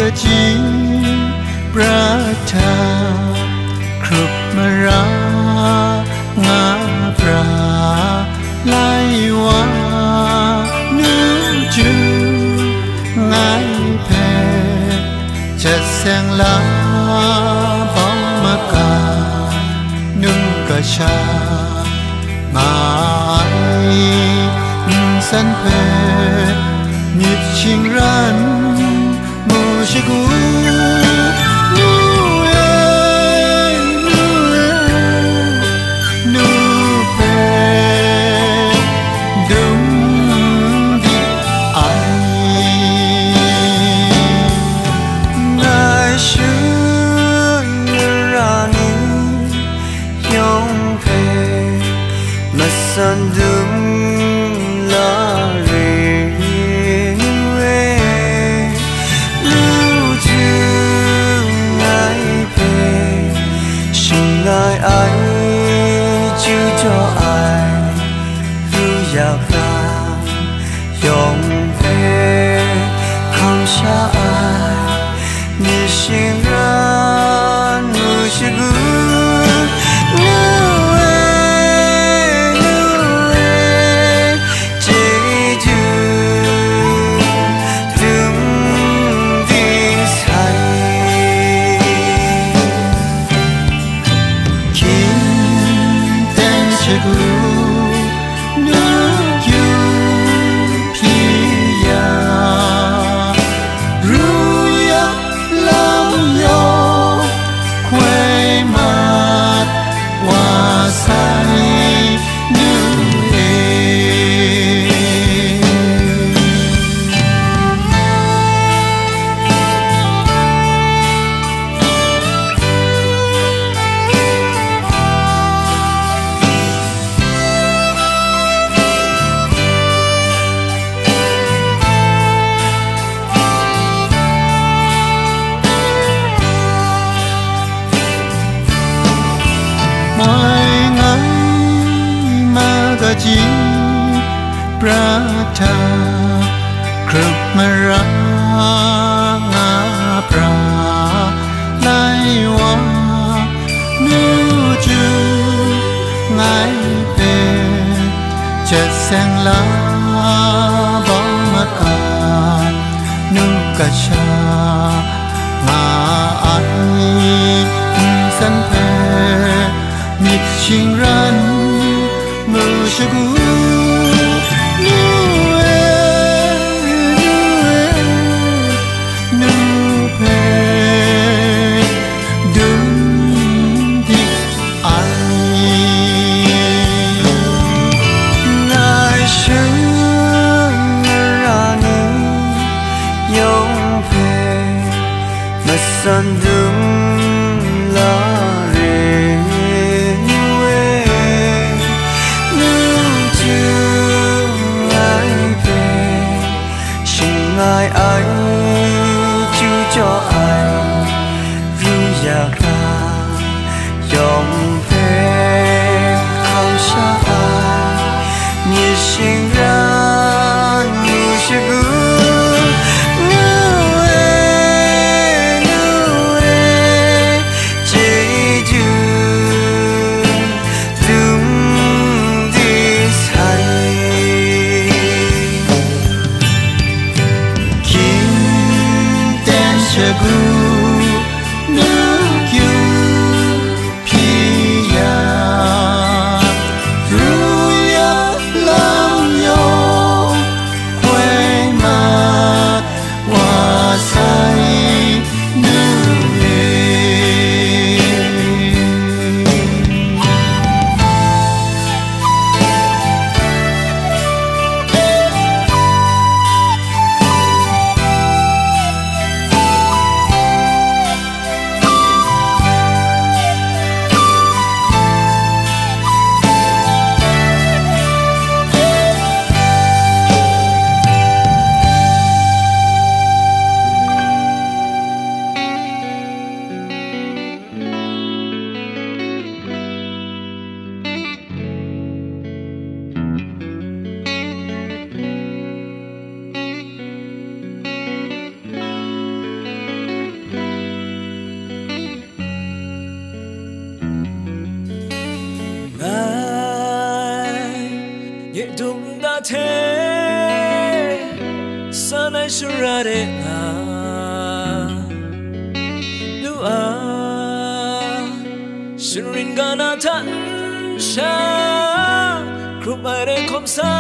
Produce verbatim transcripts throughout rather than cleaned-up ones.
Kaji prat hta hkrup mara nga pra lai wa, nu ju ngai hpe jat seng la bau maga, nu kasha nga ai nsan hpe myit shingran mu shagu, nu e, nu e, nu hpe dum di ai. Ngai shun mara ni yawng hpe matsan dum la re nu e, nu ju ngai hpe shangai ai, chyu jaw ai, ru yak na yawng hpe hkam sha ai, myit shingran mu shagu, nu e, nu e, chyeju dum di sai. Hkying ten shagu, nu kyu hpyi ya, ru yak lam yawng hkoi mat wa sai, nu e. Mai ngai ma kaji prat hta hkrup mara nga pra lai wa, nu ju ngai hpe jat seng la bau mat ai, nu kasha nga ai nsan hpe myit shingran mu shagu, nu e, nu e, nu hpe dum di ai. Ngai shang mara ni yawng hpe matsan dum la re nu e, nu ju ngai hpe shangai ai, chyu jaw ai, ru yak na yawng hpe hkam sha ai, myit shingran mu shagu, nu e, nu e, chyeju dum di sai. Hkying ten shagu, nu kyu hpyi ya, ru yak lam yawng hkoi mat wa sai, nu e. shara de nga nu a, shingrin ga na hta n sha, hkrup ai re hkawm sa.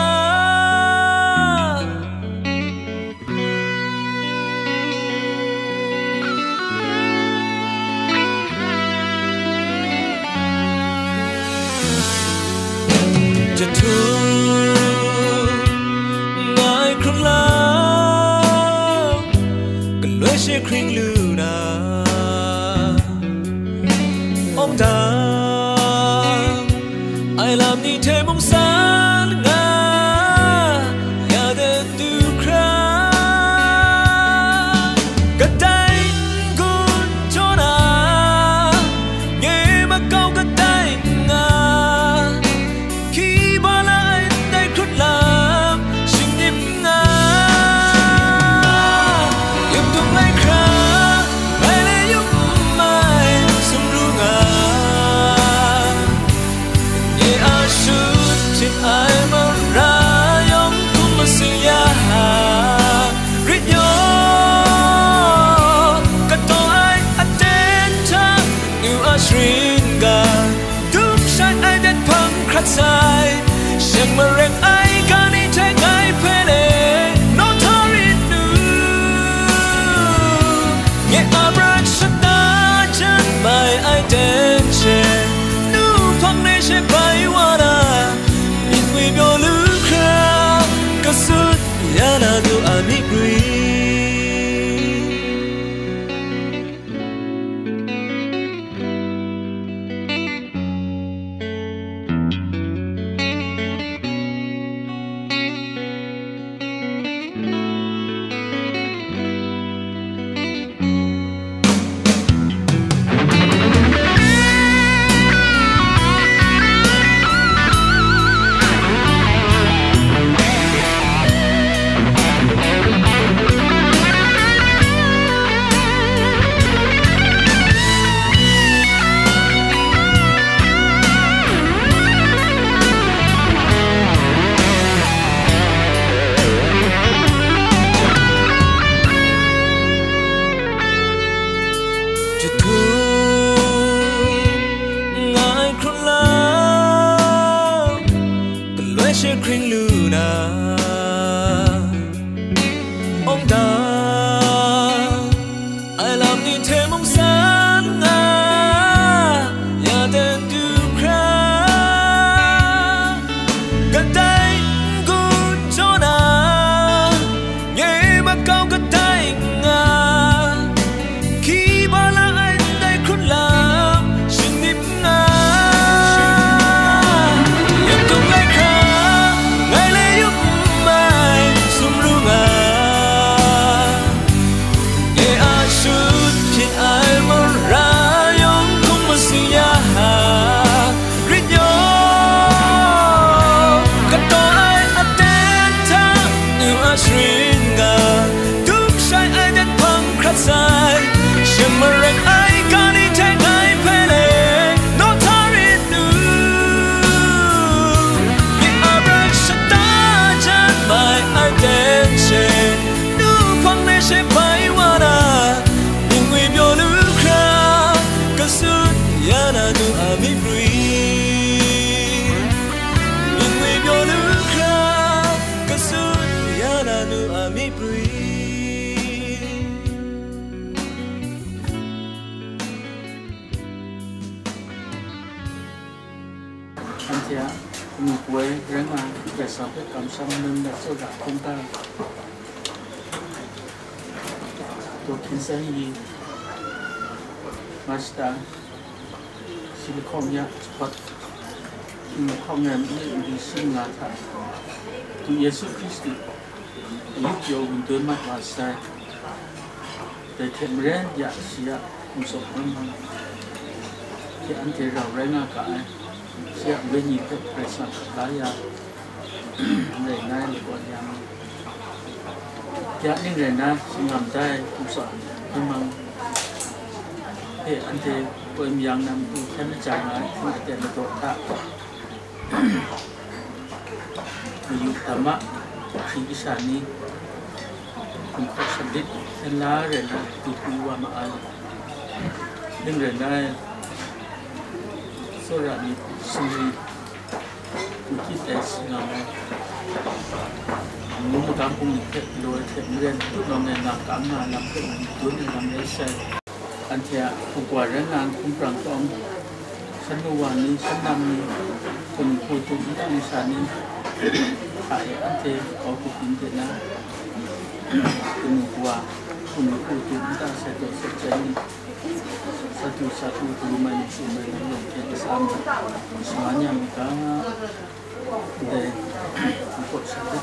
Jahtum ngai hkrun lau, galoi she hkring lu na, awng dang ai lam ni hte mung san nga, ya den du hkra, kadai n-gun jaw na, nye makau kadai n nga, hki ba la ai ndai hkrut lam, shingdim n nga. Yum dung lai hkra, ngai le yum mai, sumru nga. Nye a shut hpyin ai mara yawng hkum masing ya, rit yaw kataw ai aten hta, nu a sharin ga, dum shai ai dat hpang hkrat sai, sheng marek ai ga ni hte ngai hpe le, nawhta rit nu. Nye a brat shata jan mai ai ten she, nu hpang re she bai wa na, myit ngwi pyaw lu hkra, kasut ya na nu a myi prwi. Jahtum ngai hkrun lau, galoi she hkring lu na, awng dang ai lam ni hte mung san nga, ya ten du hkra, kadai n-gun jaw na, nye makau kadai n nga, hki ba la ai ndai hkrut lam, shingdim n nga. Yum dung lai hkra, ngai le yum mai, sumru nga. Nye a shut hpyin ai mara yawng hkum masing ya, rit yaw kataw ai aten hta, nu a sharin ga, dum shai ai dat hpang hkrat sai, sheng marek ai ga ni hte ngai hpe le, nawhta rit nu. Nye a brat shata jan mai ai ten she, nu hpang re she bai wa na, myit ngwi pyaw lu hkra, kasut ya na nu a myi prwi. Myit ngwi pyaw lu hkra, kasut ya na nu a myi prwi. Anhte a kamu poi rai nga, Karai Kasang hpe kamsham manun dat tsawra hkungga, Daw Hkyen San Yi, Master, shi lahkawng ya jahpawt, shi lahkawng ya myit ngwi shi manga hta, Madu Yesu Hkristu a yup pyaw gun dun mat wa sai. Dai hte maren ya shi a hkum tsaw hkrum hkam hte anhte rau rai nga ga ai, shi a wenyi hpe Karai Kasang hkap la ya, rai ngai lagawn yang, ya ning rai na, shingkam dai hkum tsaw hkrum hkam hpe anhte koi mayang na matu hkyen majan nga ai hpung aten ladaw hta, mayu dam a, hkri kasha ni, Hkawk shanlit hkyen la rai nna, du pru wa ma ai. Ning rai nna, tsawra myit sumri n-gyit ai si nga ai. Mung magam bungli hpe galaw ai hte maren, tutnawng ai nga kam nga ai lam hpe mung dun ai lam rai sai. Anhte a hkungga rai nna, hkungga prang tawng, shan nu wa ni, shan nam ni, hpung hku tup nta masha ni hta e anhte kau hku byin de na, kanu kawa, hpung hku tup nta sai taw sai chyai ni, sa du sa du, galu mai ni, hpung mai ni, yawng hte kasa mi, shaman ya mi ga, ndai, nkau sha de,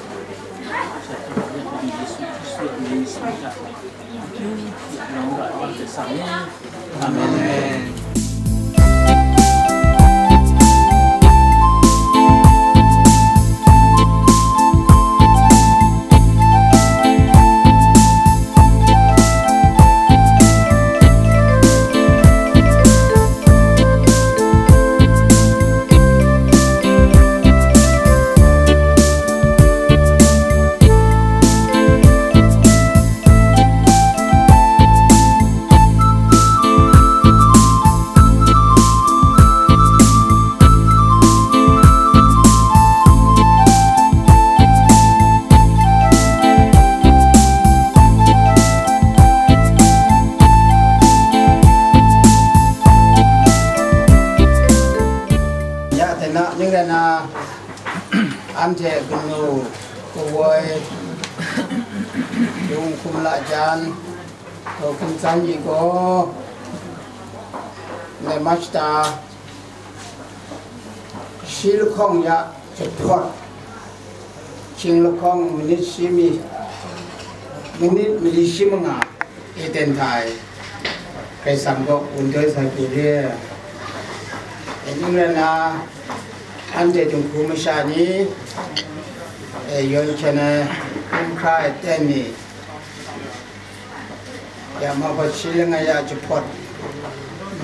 sha de, Yesu Hkristu a mying hta, akyu hte nawng ga ai wa hte sa mi. Amen. Ya, tena ning rai na, anhte kanu kawoi, yung hkum la jan, Daw hkum tsan yi gaw, ndai March ta, shi lahkawng ya jahpawt, shing lahkawng minit shi mi, minit mali shi manga e ten hta e, Karai Kasang kaw wun doi sa pyi re. Ning rai na, anhte dinghku masha ni, e, yawn hkyen ai, hkrum hkra ai ten ni, ya ma hpawt shi langai ya jahpawt,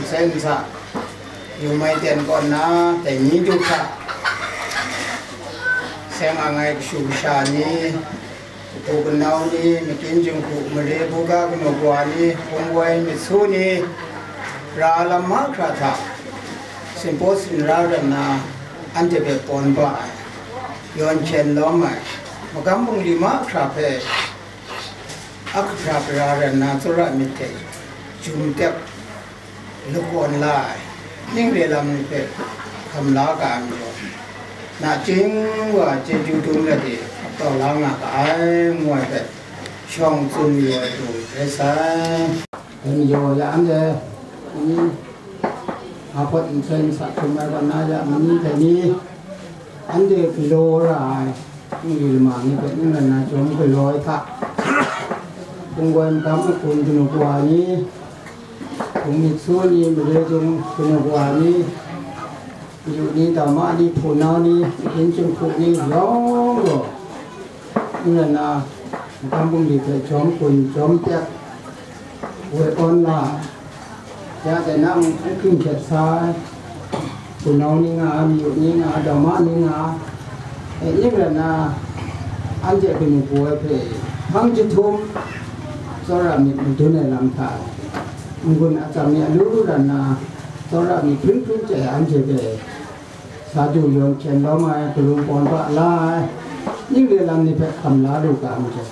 nsen nsa, yu mai ten kaw nna, dai ni du hta, seng ang ai kashu kasha ni, kahpu kanau ni, makyin jinghku, mare buga kanu kawa ni, hpung woi myit su ni, ra lam mahkra hta, sinpaw sinra rai nna, anhte hpe pawn ba ai, yawn hkyen lawm ai, magam bungli mahkra hpe, a hkra gara rai nna, tsawra myit hte jum tek lakawn la ai, ning re lam ni hpe hkam la ga ai majaw, nachying wa chyeju dum let e ap tau la nga ga ai, ngu ai hpe, shawng tsun yu ai hku rai sai. Dai majaw ya anhte ni, a hpawt nsen sa hkrum ai kaw na ya mani dai ni, anhte galaw ra ai, ningli lama ni hpe ning rai na jawm galaw ai hta, hpung woi magam mahkun kanu kawa ni, hpung myit su ni, mare jung kanu kawa ni, yu ni, dauma ni, hpunau ni, makyin jinghku ni, yawng gaw, ning rai na, magam bungli hpe jawm kun, jawm tek, woi awn la, ya dai na mung hpung hkying hkyet sa ai, hpunau ni nga, mayu ni nga, dauma ni nga, e, ning rai na, anhte kanu kaw ai hpe hpang jahtum, tsawra myit madun ai lam hta, n-gun atsam ni alu ran nna, tsawra myit hpring hpring chye ai anhte hpe, sa du yawn hkyen lawm ai, kalum pawn pa la ai, ning re lam ni hpe hkam la lu ga ai majaw,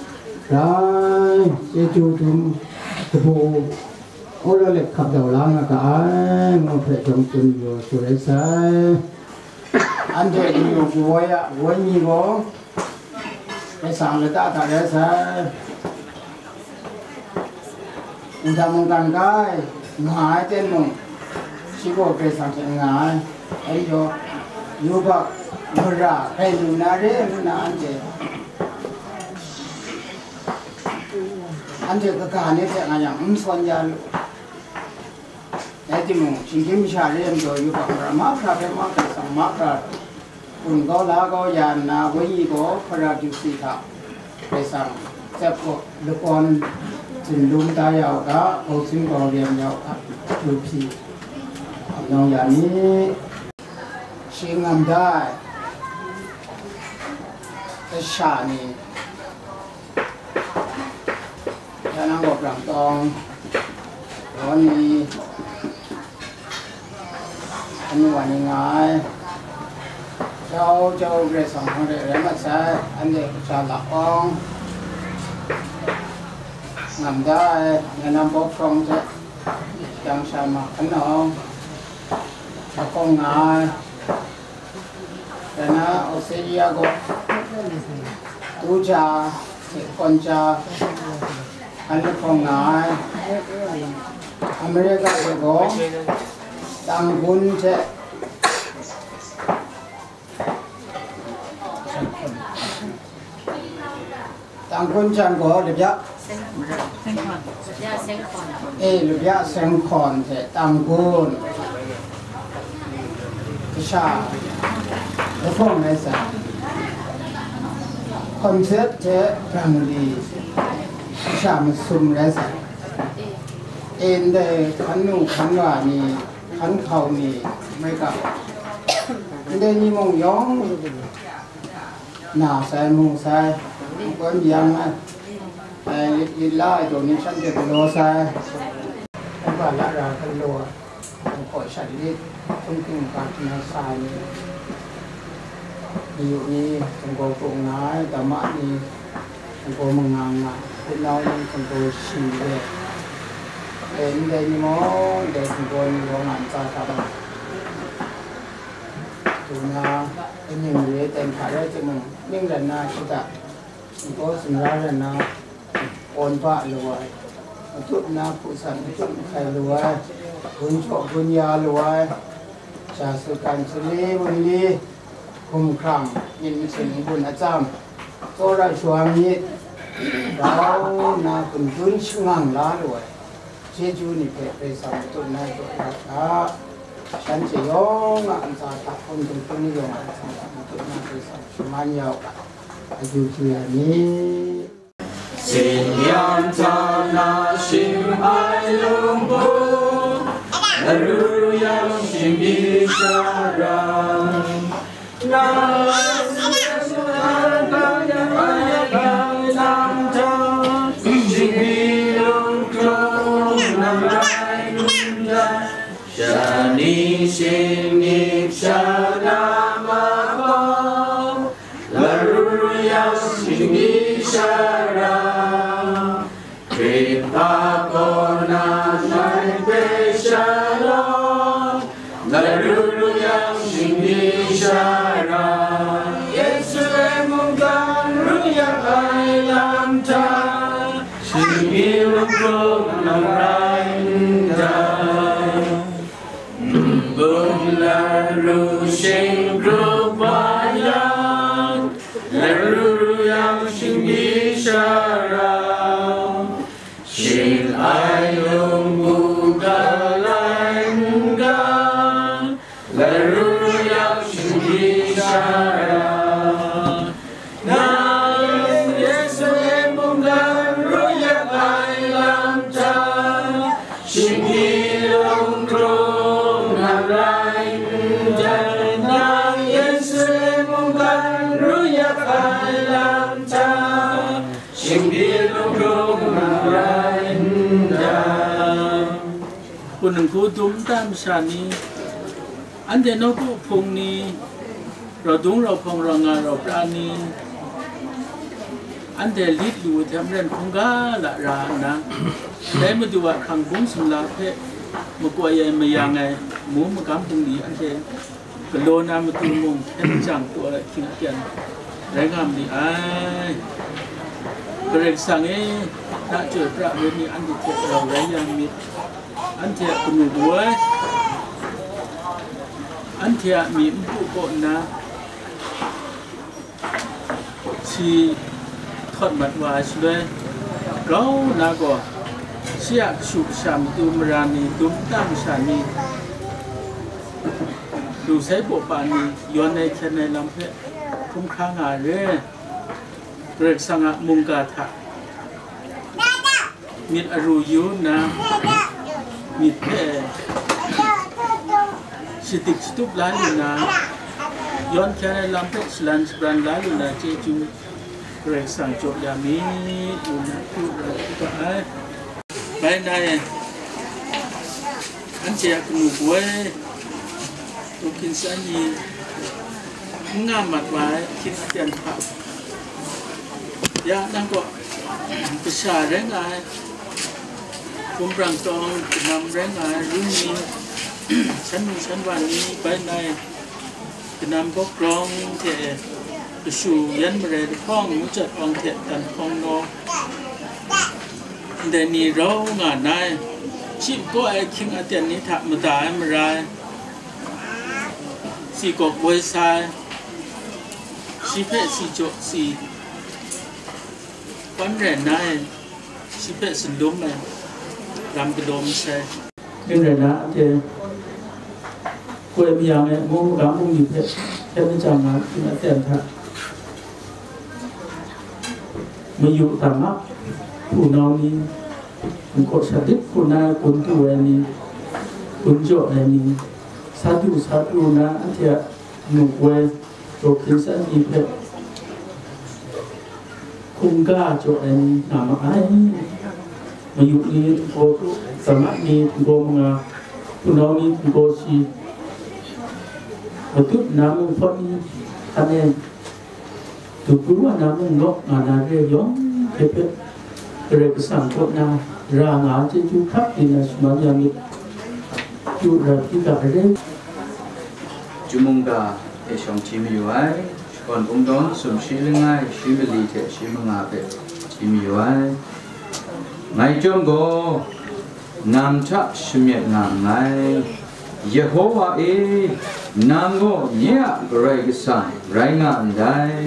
grai chyeju dum kabu, Aw law let hkap dau la nga ga ai, ngu hpe jawm tsun yu su rai sai. Anhte ni yu woi a, woi ni gaw, Karai Kasang lata hta rai sai. Wudang mungkan kai, nga ai ten mung, shi gaw Karai Kasang hte nga ai. Dai majaw, yubak mara hkrai lu na re ngu na anhte, anhte kaga ni hte nga yang n sawn ya lu. Rai timung, shinggyim masha re ai majaw, yubak mara mahkra hpe mung Karai Kasang mahkra gun kau la kau ya nna, wenyi gaw Hpara Dusi hta Karai Kasang tsep gaw lakawn tsun lum da ya u ga, gau tsun gau rem ya u ga, du hpyi ap nawng ya mi. Shi ngam da ai kasha ni, Nang gaw brang tawng, raw ni, anu wa ni nga ai, jau jau Karai Kasang hpang de rai mat sai, anhte kasha lakawng, ngam da ai, Nainam Bawk Hkawng hte, Yang Sha Ma Hkan Nawng, lakawng nga ai, Rai na, Australia gaw, tu ja, hte kawn ja, an lahkawng nga ai. America hte gaw, tanggun hte, tanggun jan gaw, labya, eh, labya seng hkawn hte tanggun, kasha lahkawng rai sai, hkawn htet hte brang li, kasha masum rai sai, eh, ndai hkan nu hkan wa ni, hkan hkau ni, mai ga, ndai ni mung yawng, na sai, mu sai, makoi mayang ai, ai, lit la ai daw ni shanhte galaw sai, hkungga lara galaw ai, hkungga shat lit, hkungga hkungga hkungga sa ai ni, mayu ni, hkungga kru nga ai, dama ni, hkungga manga nga, hpunau ni, hkungga shi re, e, ndai ni mung, ndai hkungga ni rawng nga ntsa hta na, du na, amying re ai ten hta rai timung, ning ran na shada, ntaw sumra ran na, kawn ba lu ai, matut na hku san matut mahkai lu ai, gun jaw gun ya lu ai, ja sutgan sali wunli, hkumhkrang, myit masin n-gun atsam, tsawra shawa myit, grau na gun dun shangang la lu ai, chyeju ni hpe Karai Kasang matut na jaw ya hta, shanhte yawng a ntsa hta, hpung dingtun ni yawng a ntsa hta matut na Karai Kasang shaman ya u ga, akyu hkyu ya ni. Sin yan hta na shim ai lungpung, laru yang shingdi sara, na shingdi lungpung, na rai nda, shani shingni shana ma Laru yang shingdi sara, Hkripa kaw na ngai hpe shalom. Laru yang shingdi sara, Yerusalem mungkan ru yang ai lam hta, shingdi lungpung nang rai ndai. Bum laru shing grup bayang, laru yang shingdi sara, shing ai lung bu galai n ga, laru yang shingdi sara. Nang Yerusalem mungkan ru yang ai lam hta, shingdi lungpung nang rai ndai. Nang Yerusalem mungkan ru yang ai lam hta, shingdi lungpung nang rai ndai. Hpun nhku dum nta masha ni, anhte nawku hpung ni, rau dung rau hpawng rau nga rau pra ni, anhte lit lu ai hte maren hkungga la ra nna, dai Madu a hkrang bung sumla hpe makoi ai mayang ai, mu magam bungli anhte galaw na matu mung hkyen jang taw ai hkying apyan rai nga ma ni ai. Karai Kasang e, na chyoi pra ai ni anhte hte rau rai ya myit. Anhte a kanu bu ai, anhte a myi npu kaw nna, si htawt mat wa ai shaloi, grau nna gaw, shi a kashu kasha matu mara ni, dum nta masha ni, lu sai baw pa ni, yawn ai hkyen ai lam hpe hkrum hkra nga ai re. Karai Kasang a mungga hta myit aru yu nna, myit hpe shadik shatup la lu na, yawn hkyen ai lam hpe shalan shabran la lu na chyeju, Karai Kasang jaw ya mi, ngu na hku rai hku ga ai. Bai nai, anhte a kanu woi, Dawkin San ni n nga mat wa ai ahkying aten hta, ya nang kaw kasha rai nga ai, Gumbrang Tawng kanam rai nga ai, ru ni, shan nung shan wa ni, bai nai, kanam bawk grawng hte kashu yan marai lahkawng, ngu jat awng hte dan hkawng naw, ndai ni rau nga nai. Shi hpaw ai ahkying aten ni hta mada ai marai, si gawk woi sai, shi hpe si jaw si pan rai nai, shi hpe sindum ai, lam galaw masai. Ning rai na, anhte koi mayang e mung magam bungli hpe hkyen machyang nga, hkying aten hta mayu tam a, hpunau ni, nkaw shat dit hku na gun tu ai ni, gun jaw ai ni, sa du sa pru na anhte a nu woi, Dawkin San ni hpe hkungga jaw ai ni nga ma ai. Mayu ni htinggaw tut, samat ni htinggaw manga, hpunau ni htinggaw shi, matut na mung hpawt ni hkan e, du pru wa na mung lawk nga na re yawng hte hpe, Karai Kasang kaw na ra nga ai chyeju hkap di na shaman ya myit. Yu rai hpyi ga ai re. Chyum mungga e shawng hti mayu ai, shakawn kungdawn sumshi langai shi mali hte shi manga hpe hti mayu ai. Ngai chyawm gaw, nang hta shamyet nga nngai. Yehowa e, nang gaw nye a Karai Kasang rai nga ndai,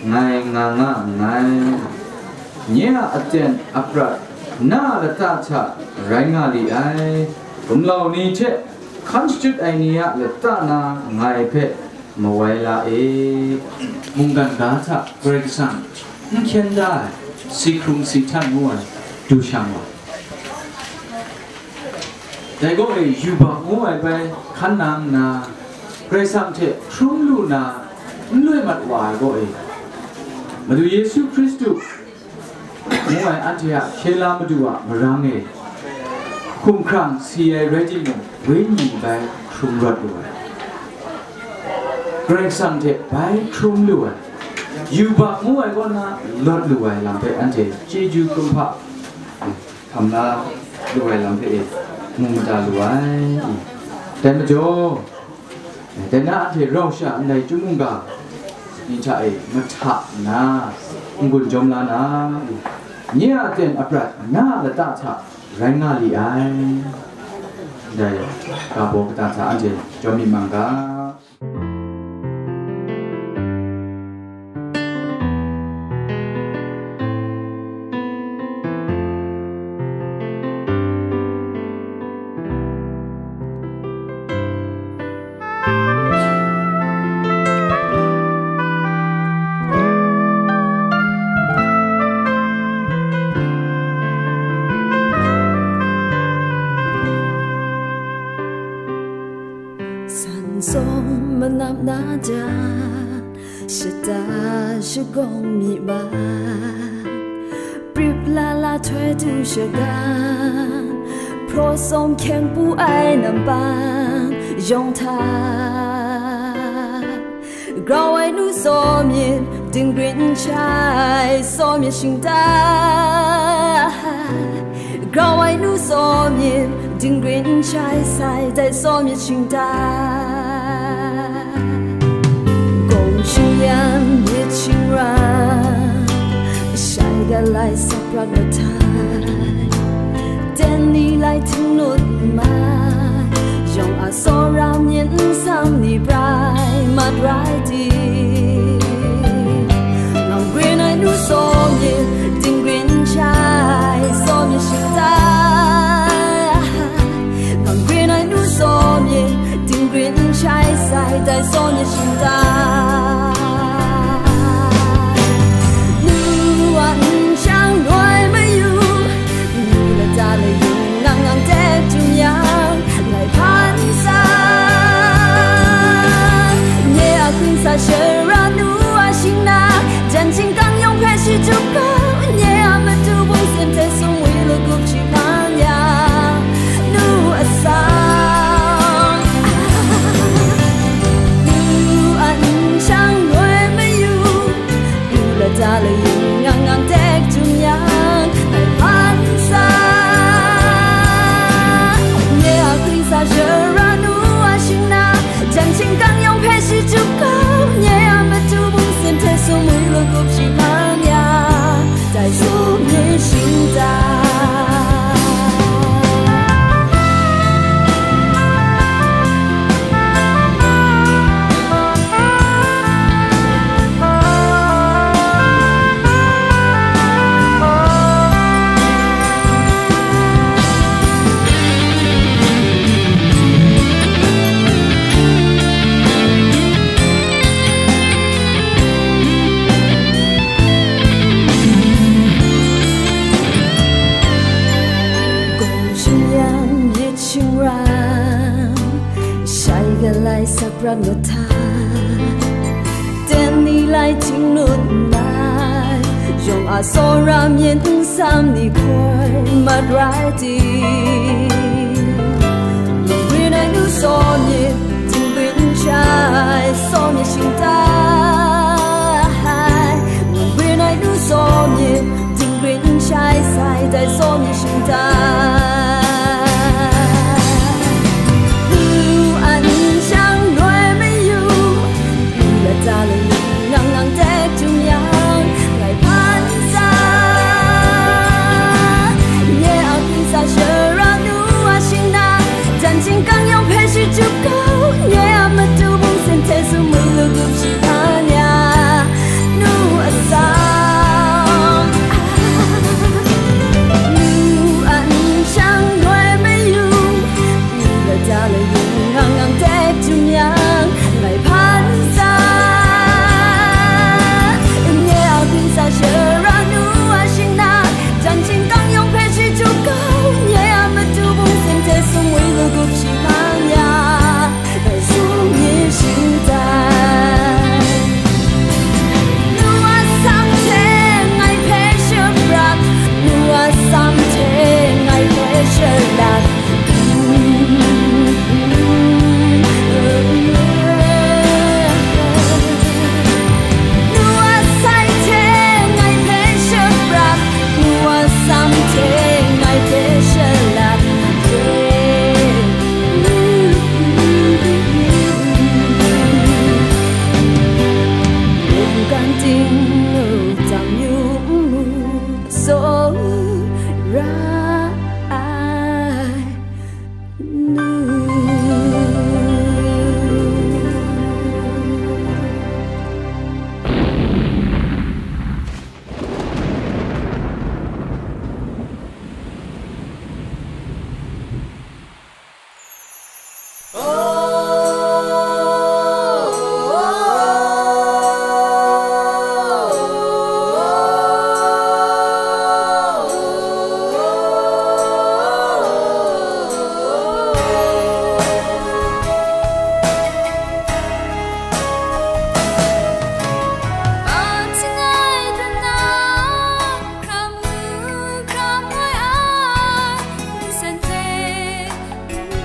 ngai nga nga nngai. Nye a aten aprat na a lata hta rai nga li ai, gumlau ni hte hkan shachyut ai ni a lata na ngai hpe mawai la e. Mungkan ga hta Karai Kasang n hkyen da ai, si hkrung si htan ngu ai, du shang wa. Dai gaw e, yubak ngu ai bai hkan na nna, Karai Kasang hte hkrum lu na n loi mat wa ai gaw e, Madu Yesu Hkristu ngu ai anhte a hkye la madu a marang e, hkumhkrang si ai rai timung, wenyi bai hkrum rawt lu ai. Karai Kasang hte bai hkrum lu ai, yubak ngu ai kaw na lawt lu ai lam hpe anhte chyeju hkrum hpa hkam la lu ai lam hpe e mu mada lu ai. Dai majaw, dai na anhte rau sha ndai chyum mungga ni hta e mahta nna, n-gun jawm la na, nye a aten aprat na a lata hta rai nga li ai. Ndai ga baw kata hta anhte jawm myit mang ga. San sawm manap na jan, shata shagawng mi ma, prip la la htoi du shagan, hpraw sawm hkyeng pu ai nampan yawng hta, grau ai nu tsaw myit, dingrin shai tsaw myit shingtai, grau ai nu tsaw myit, dingrin shai sai dai tsaw myit shingtai. Gawng shing yan myit shing ra, shai galai saprat matai, ten ni lai hting lut mai, yawng a tsawra myin nsang ni brai mat rai di. Ngang grin ai nu tsaw myit, dingrin shai tsaw myit shingtai. Ngang grin ai nu tsaw myit, dingrin shai sai dai tsaw myit shingtai. Nu a nshang noi mayu, Ram mahta, ten ni lai Htingnu nna, yawng a tsawra myin nsam ni hkoi mat rai ting, lungrin ai nu tsaw myit, dingbin shai tsaw myit shingtai, lungrin ai nu tsaw myit, dingbin shai sai dai tsaw myit shingtai. Lu an shang noi mayu, lu lata layu ngang ngang tek jung yang, ngai hpan sa, nye a hpingsa shara nu a shingna, jan shingkang yawng hpe shi jup kau, nye a matu bungsen hte sumwi lu gup shi hpan ya, nu a sam. Lu an shang noi mayu, lu lata layu ngang ngang tek jung yang, ngai hpan sa, nye a hpingsa shara nu a shingna, jan shingkang yawng hpe shi jup kau, nye a matu bungsen hte sumwi lu gup shi hpan ya, sumwi shingtai. Nu a sam hte ngai hpe shaprap, nu a sam hte ngai hpe shalak. Nu a sai hte ngai hpe shaprap, nu a sam hte ngai hpe shalak. Mungkan ting tang yu mu, so ra ai nu.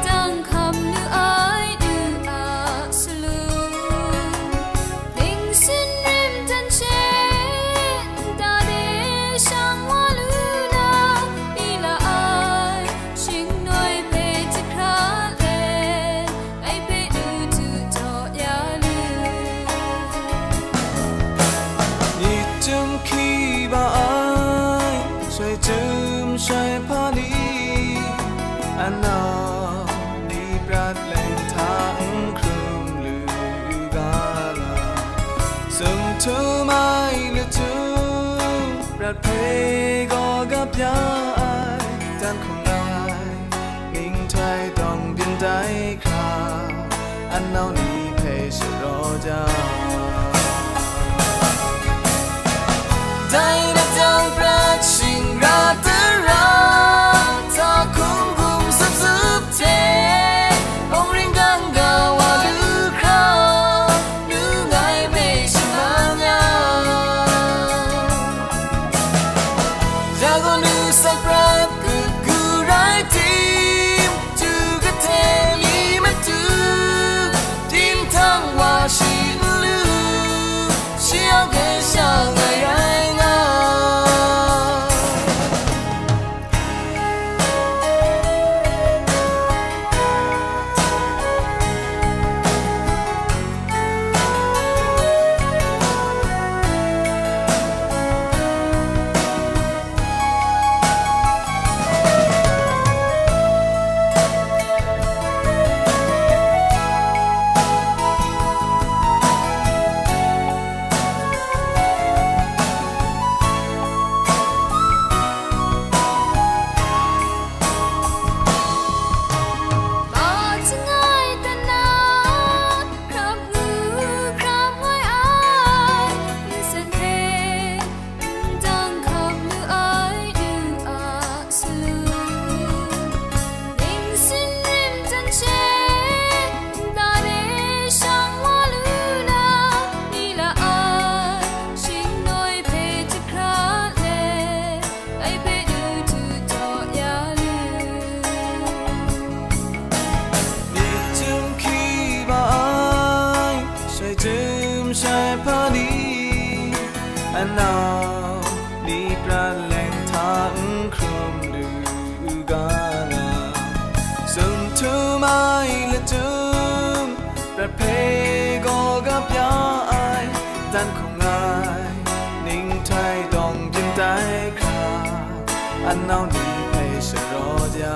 Dang hkam lu ai du a salu, ningsin rim dan she, nta de shang wa lu na, pyi la ai, shingnoi hpe jahkra let, ngai hpe du du jaw ya lu. Myit chyum hkyi ba ai, shoi chyum shoi hpa ni, anau ni prat leng hta n hkrum lu ga la, sumhtum ai lachyum, prat hpe gaw gap ya ai, dan hkum rai, ning htoi tawng byin tai hkra, anau ni hpe sharaw jang, dai lat jang prat shingra tara, hta hkum hkum sup sup hte, bawng ring gang ga wa lu hkra, nu ngai hpe shamang ya, ya gaw nu sak Nau ni pran leng hta n hkrum lu u ga nga, sum htum ai latum, prat hpe gaw ga bya ai, dan hkung ai, ning htai dawng byin tai hkra, a nau ni hpe sharawt ya.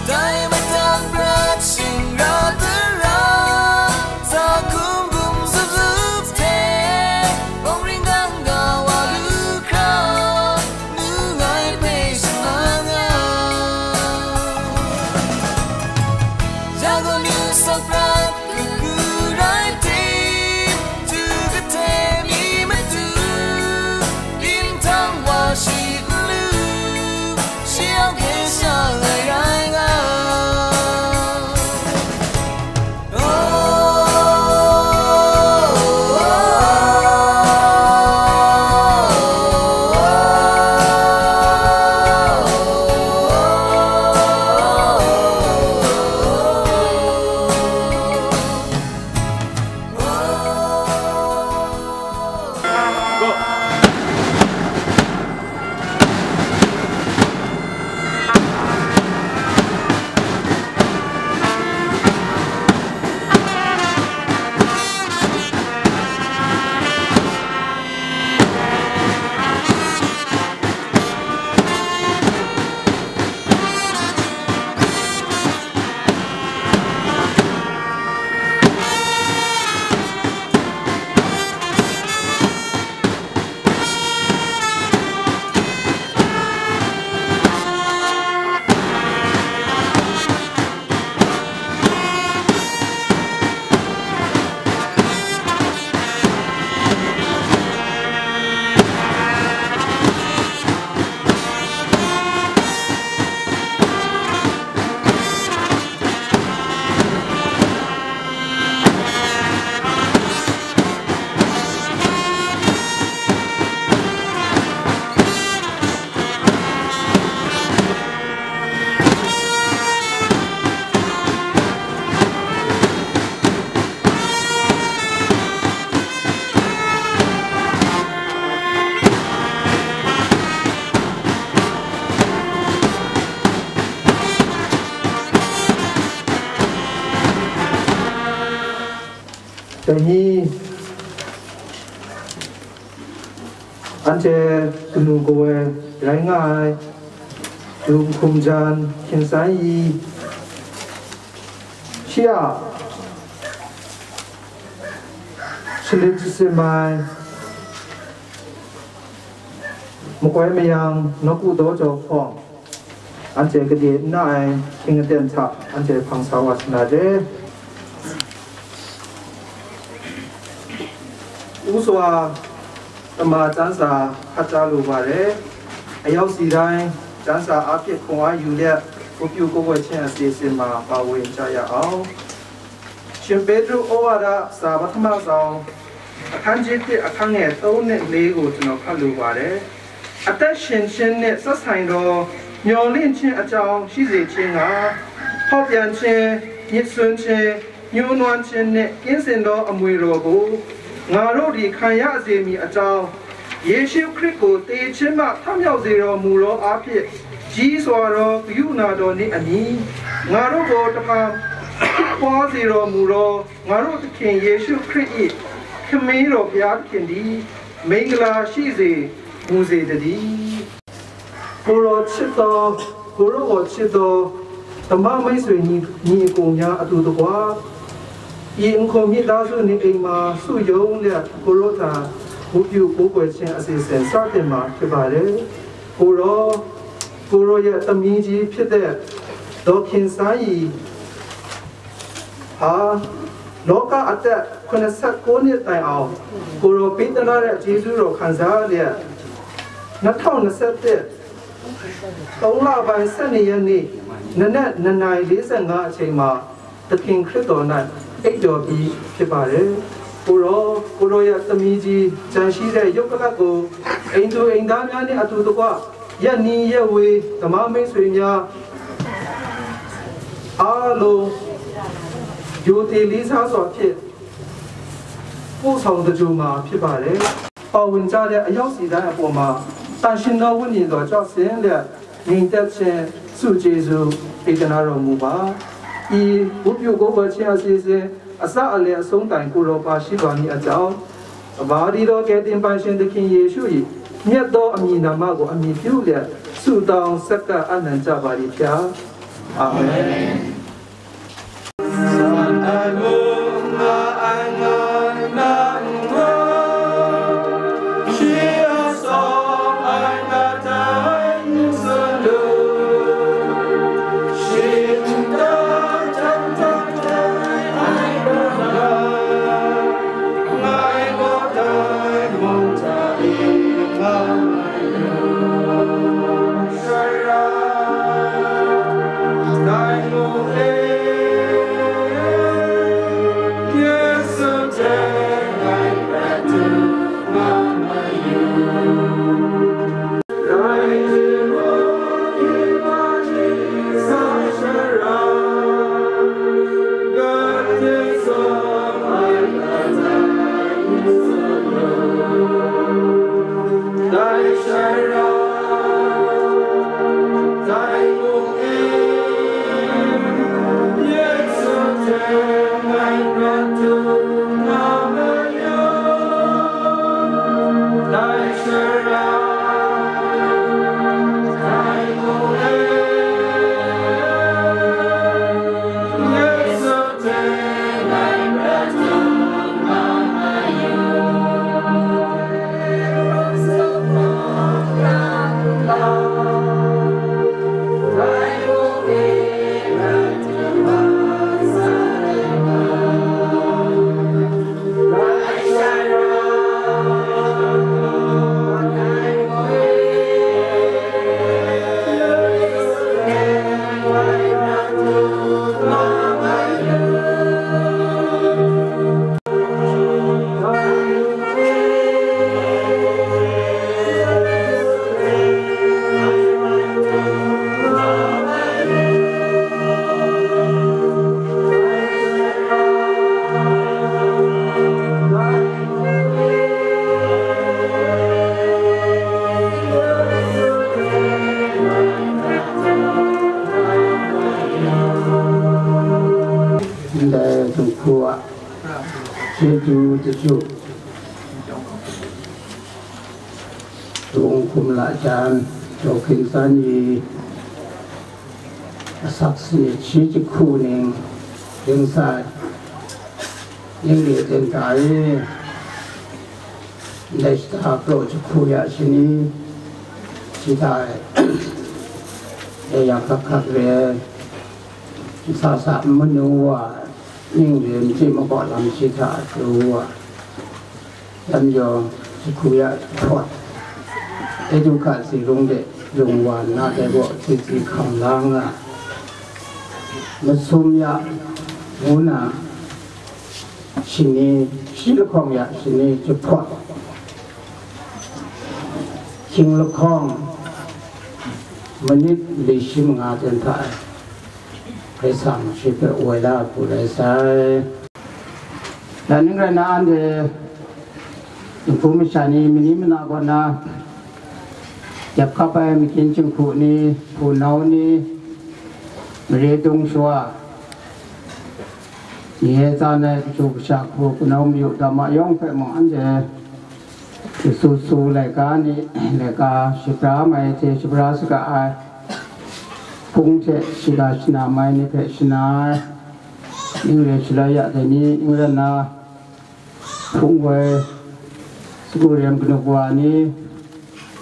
Dai matang prat shingra tara, za hkum gum zup zup hte, bawng ring gang ga wa lu hkra, nu ngai hpe shaman ya. Jago nu sawk prat, kagu rai tim, tu kate mi matu, byin htang wa shi n lu, shi yawng hpe sha ai rai nga. Oh. Dai ni, anhte kanu kawa rai nga ai, du hkum jan, hkin san i, shi a shalit shasim ai, makoi mayang, nawku daw jaw hkawng, anhte gade n na ai hkying aten hta anhte hpang sa wa sa na re. U sua, tama chyan sa hkat chya lu wa re. Ayau si rai, chyan sa a hpit hkung a yu let, Kupyu Kukoi Hpyen a se sin ma, pa woi n chya ya au. Shim Petru Awada sa Pahtama Tsawng, ahkan jahte ahkang e tawng nit le gaw janaw hkat lu wa re. Atat shin shin nit sat sai gaw, myawng ling htin a chyawng shi ze hkye nga, hpawp yan hkye, myit sun hkye, nyu nawn hkye nit kyin sin daw amwi raw gaw, nga raw ri hkan ya ze mi a chyawng, Yesu Hkrit gaw te hkyin ma htam yau ze raw mu raw a hpe, ji swa raw kayu na daw ni a ni? Nga raw gaw tahkam hkwa ze raw mu raw, nga raw Kahkying Yesu Hkrit i hkami raw bya hkyin di, ming gala shi ze, mu ze da di. Guro chit taw, guro gaw chit taw, tama mai sui ni, ni kung ya atu dakwa, i nhkum myit da su ni kring ma su yawng let guro hta, gupyu gukoi hpyen a se sen sa ten ma hkye ba re. Guro, guro ya tami ji hpit de, daw hkin sa i, ha, loka atet hkun asak ko nit tai au, guro Petana re chyeju raw hkan sa let, na htau na set tet, tawng la bai set ni yan ni, na net na nai le set nga a hte ma, Daking Hkrit daw nan, eit daw pyi hpyi ba re. Guro, guro ya tami ji, jan shi re yawk kalat gaw, eng du eng da mya ni atu dakwa, yan ni ya we, tama mai sui mya, a law, yu ti li sa zaw hpyi, ပို့ဆောင်သဂြိုဟ်မှာဖြစ်ပါတယ်။ ပါဝင်ကြတဲ့အယောက်စီတိုင်းအပေါ်မှာတန်ရှင်သောဝိညာဉ်တော်ကြောင့်ဆင်းတဲ့ငြိမ်သက်ခြင်းဆုကျေးဇူးပေးကနရော်မှုပါ။ ဒီဝတ်ပြုကိုးကွယ်ခြင်းအစီအစဉ်အစအလယ်အဆုံးတိုင်ကိုရောပါရှိပါမည်အကြောင်း ကမ္ဘာတည်သောကယ်တင်ပိုင်ရှင်သခင်ယေရှု၏မြတ်သောအမည်နာမကိုအမည်ပြုလျက်ဆုတောင်းဆက်ကပ်အနံ့ကြပါသည်ဖျား။ အာမင်။ Ndai Hkristu a chyeju chyeju, Tung Hkum La Jan, Daw Hkin San Yi, asak sanit shi jahku ning, ring sai, ning re ten ta e, ndai shata kraw jahku ya shani, shita e, e ya hkak hkak re, nsa sa manu wa, ning re, nji makaw lam shi hta du wa, Lam yawng jahku ya jahpawt, Educa Zirung de lung wa nna dai gaw tsi tsi hkam la nga, masum ya ngu na, shani, shi lahkawng ya shani jahpawt, hkying lahkawng manit li shi manga ten hta e. Hkrai sang shi hpe woi la hku rai sai. Dan ning rai na, anhte dinghku masha ni, mani mana kaw na, dep hkap ai makyin jinghku ni, hpunau ni, mare dung shawa, nye tsan ai kashu kasha hku, kanau mayu dama yawng hpe mung, anhte Su su laika ni, laika shapra mai hte shapra saga ai, hpung hte shiga shana mai ni hpe shana ai, ning re shaloi ya dai ni, ning rai nna, hpung woi, sagu rem kanu wa ni,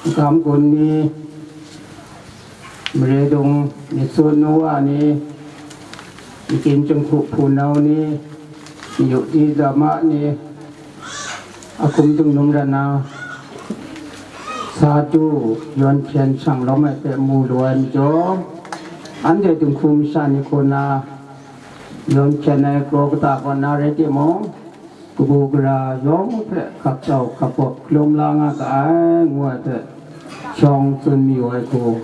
magam gun ni, mare dung myit su nu wa ni, makyin jinghku hpunau ni, mayu di dama ni, a hkum dung num rai nna, sa du yawn hpyen shang lawm ai hpe mu lu ai majaw, anhte dinghku masha ni hku na yawn hpyen ai kraw kata kaw na rai timung, kabu gara yawng hpe hkap jau hkap bawp hkalum la nga ga ai, ngu ai hpe shawng tsun mayu ai hku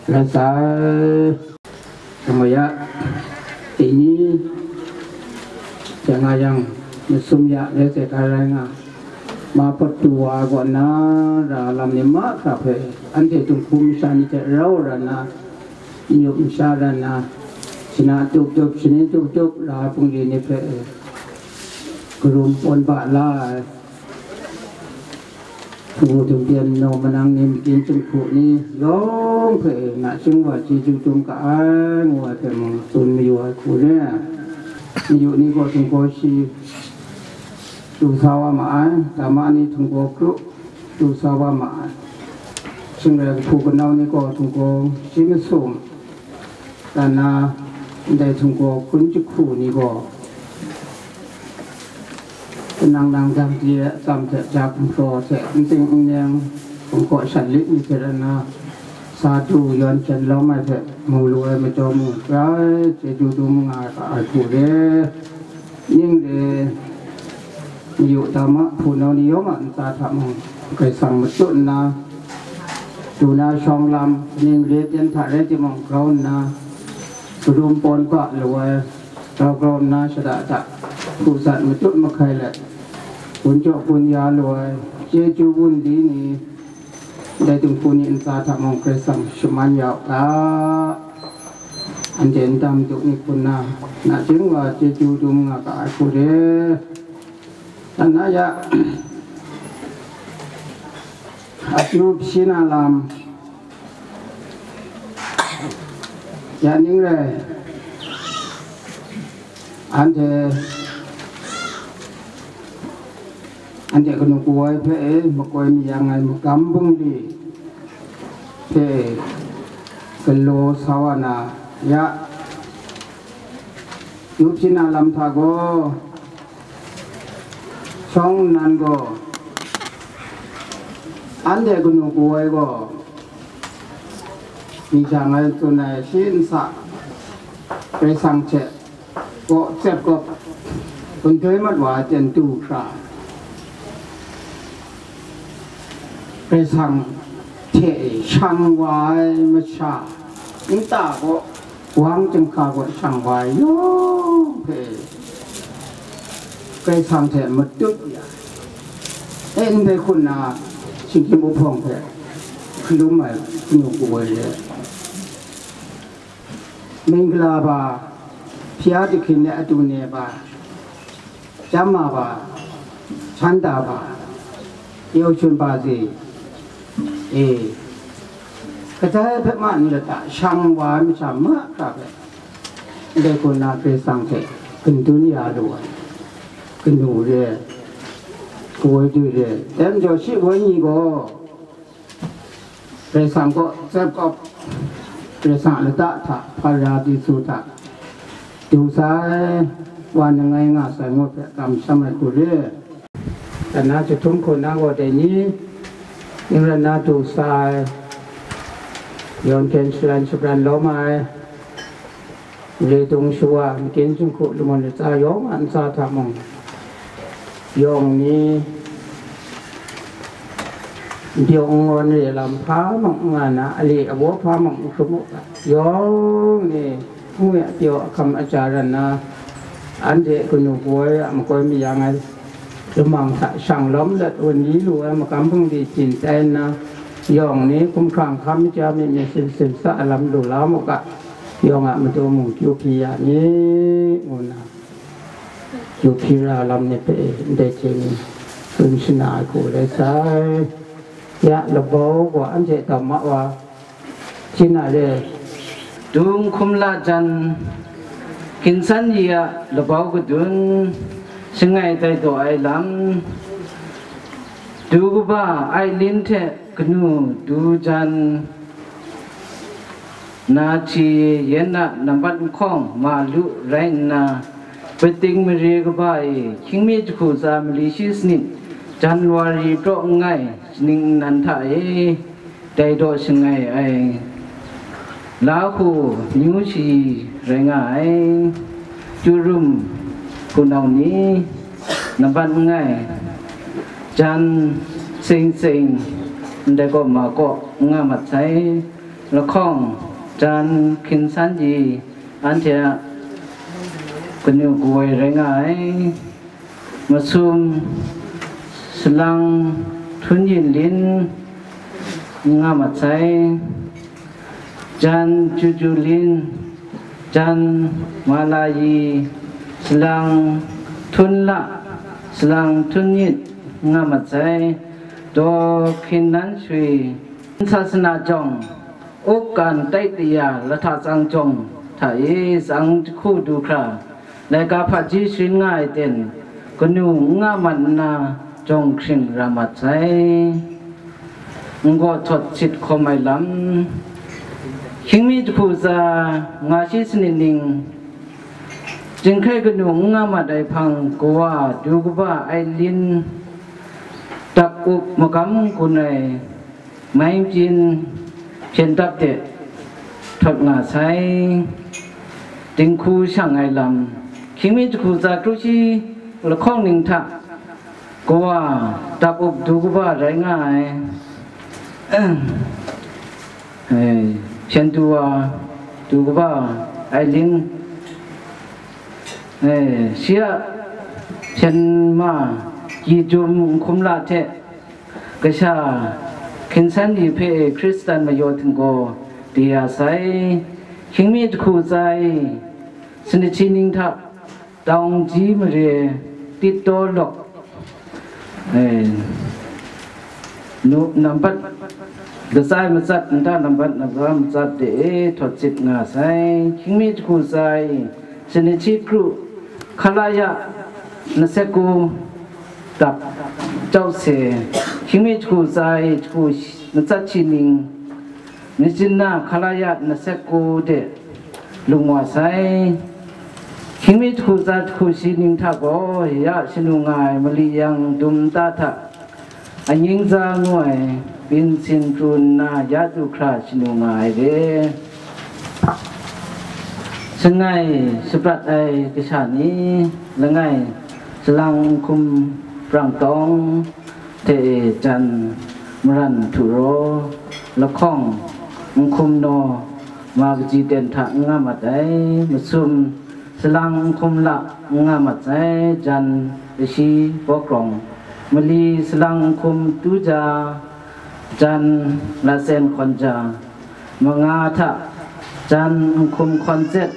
rai sai. Damai ya, dai ni, dai nga yang, masum ya rai sai ga rai nga, ma pawt du wa ai kaw na ra lam ni mahkra hpe, anhte dinghku masha ni hte rau ra nna, n-yup n sha ra nna, shana tup tup, shani tup tup ra ai hpungli ni hpe, karum pawn ba la ai. Hpung htumpyan naw manang ni, makin chyinghku ni yawng hpe nachying wa chyeju dum ga ai, ngu ai hpe mung tsun mayu ai hku re. Mayu ni gaw htinggaw shi du sa wa ma ai, dama ni htinggaw kru du sa wa ma ai. Shing rai, kahpu kanau ni gaw htinggaw shi masum, dan na ndai htinggaw hkun jahku ni gaw, kanang nang dang di ai atsam hte ja gumhpraw hte n ting n neng, hpung hkaw shat lit ni hte ran na, sa du yawn hkyen lawm ai hte mu lu ai majaw mung, grai chyeju dum nga ai hku re. Ning re, mayu dama hpunau ni yawng a ntsa hta mung, Karai Kasang matut nna, du na shawng lam, kaning re ten hta rai timung, grau nna, karum pawn ga lu ai, grau grau nna shada da, hku zat matut mahkai let, gun jaw gun ya lu ai, chyeju wun li ni, dai dinghku ni ntsa hta mung Karai Kasang shaman ya u ga, anhte n dam du ni hku nna, nachying wa chyeju dum nga ga ai hku re. Dan na ya, akyu hpyi na lam, ya ning rai, anhte, anhte kanu kaw ai hpe e makoi mayang ai magam bungli hpe galaw sa wa na ya, akyu hpyi na lam hta gaw, shawng nnan gaw, anhte kanu kaw ai gaw, myit jang ai tsun ai shi nsa, Karai Kasang hte gaw tsep gawp, gun doi mat wa ai ten du hkra, Karai Kasang hte shang wa ai masha nta gaw, wang chyinghka gaw shang wa ai yawng hpe Karai Kasang hte matut ya, e ndai hku nna, shinggyim uhpawng hpe hkalum ai kanu kaw ai re. Mingla ba, hpya jahkyin de adu ne ba, chyam ma ba, chanda ba, yau shun ba ze, e, kadai hpe ma n lata shang wa ai masha mahkra hpe, ndai kaw na Karai Kasang hte gindun ya lu ai, kanu re, kawoi du re, dai majaw shi woi ni gaw, Karai Kasang kaw tsep kawp, Karai Kasang a lata hta hpara di su hta, du sai, wa nangai nga sai ngu hpe kamsham ai hku re. Dan na jahtum hku na gaw dai ni, ning ran na du sai, yawn hkyen shalan shabran lawm ai, Re dung shawa, makin jinghku lamun latsa yawng a ntsa hta mung, yawng ni, n pyaw n ngawn re lam hpa mung n nga na, ale awa hpa mung n hkrum u ga, yawng ni, n we a pyaw a hkam a ja ran na, anhte kanu kaw ai a makoi mayang ai, lamang hta shang lawm let wun li lu ai magam hpung di byin tai nna, yawng ni hkumhkrang hkam ja myit myit sin sin sa lam lu la mu ga, yawng a matu mung kyu hpyi ya ni, ngu nna, kyu hpyi ra lam ni hpe ndai hte ni tsun shana ai hku rai sai. Ya, labau gaw anhte tam ma wa, Hpyi na re, dung hkum la jan, ginsan yi a labau kadun, shangai tai daw ai lam, du kaba ai lin hte kanu du jan, na hti yen a nambat nhkawng ma lu rai nna, pating mare kaba e hkying mi jahku tsa mali shi sanit, January praw nngai, shaning nnan hta e, dai daw shangai ai, Lahu myu shayi rai nga ai, Turum hpunau ni, nambat nngai, jan seng seng, ndai kaw ma kaw n nga mat sai, lahkawng, jan hkin san yi, anhte a kanu kawoi rai nga ai. Masum, salang, htunyin lin, nga mat sai. Jan, juju lin, jan, malayi, salang, htunla, salang, htunyit, nga mat sai. Daw, hkin nan shui, sasana jawng, Uk kan tai taya lahta tsang jawng hta e tsang jahku du hkra, laika hpaji sharin nga ai ten, kanu n nga mat nna jawng hkring ra mat sai. N gaw htawt sit hkawm ai lam, hkying mi jahku tsa nga shi sanit ning, jinghkai kanu n nga mat ai hpang kawa du kaba ai lin, dap up magam gun ai, mai byin hpyen dap de htawt nga sai. Dinghku shang ai lam, hkying mi jahku tsa kru shi lahkawng ning hta kawa dap up du kaba rai nga ai. Eh, hpyen du wa, du kaba ai lin, eh, shi a hpyen ma, gyi jum n hkum la hte, kasha hkinsan ni hpe Hkristan mayaw htinggaw di ya sai. Hkying mi jahku tsa e, sanit shi ning hta, tawng ji mare, tit taw lawk, eh, nu, nambat, katsai matsat nta nambat, nambat matsat de e htawt sit nga sai. Hkying mi jahku tsa e, sanit shi kru, hkala ya, na sek ku, dap, jau se, hkying mi jahku tsa e, jahku shi, matsat shi ning, Myitkyina hkala ya na sek ku de lung wa sai. Hkying mi jahku tsa jahku shi ning hta gaw, ya shanu nga ai mali yang dum nta hta, anying za ngu ai byin sin pru nna ya du hkra shanu nga ai re. Shangai shaprat ai kasha ni, langai, salang n hkum, brang tawng, hte e jan, maran htu raw, lahkawng, n hkum naw, ma kaji ten hta n nga mat ai, masum, salang n hkum la n nga mat ai, jan, lashi, bawkrawng, mali, salang n hkum, tuja, jan, lasen hkawn ja, manga hta, jan, n hkum hkawn zet,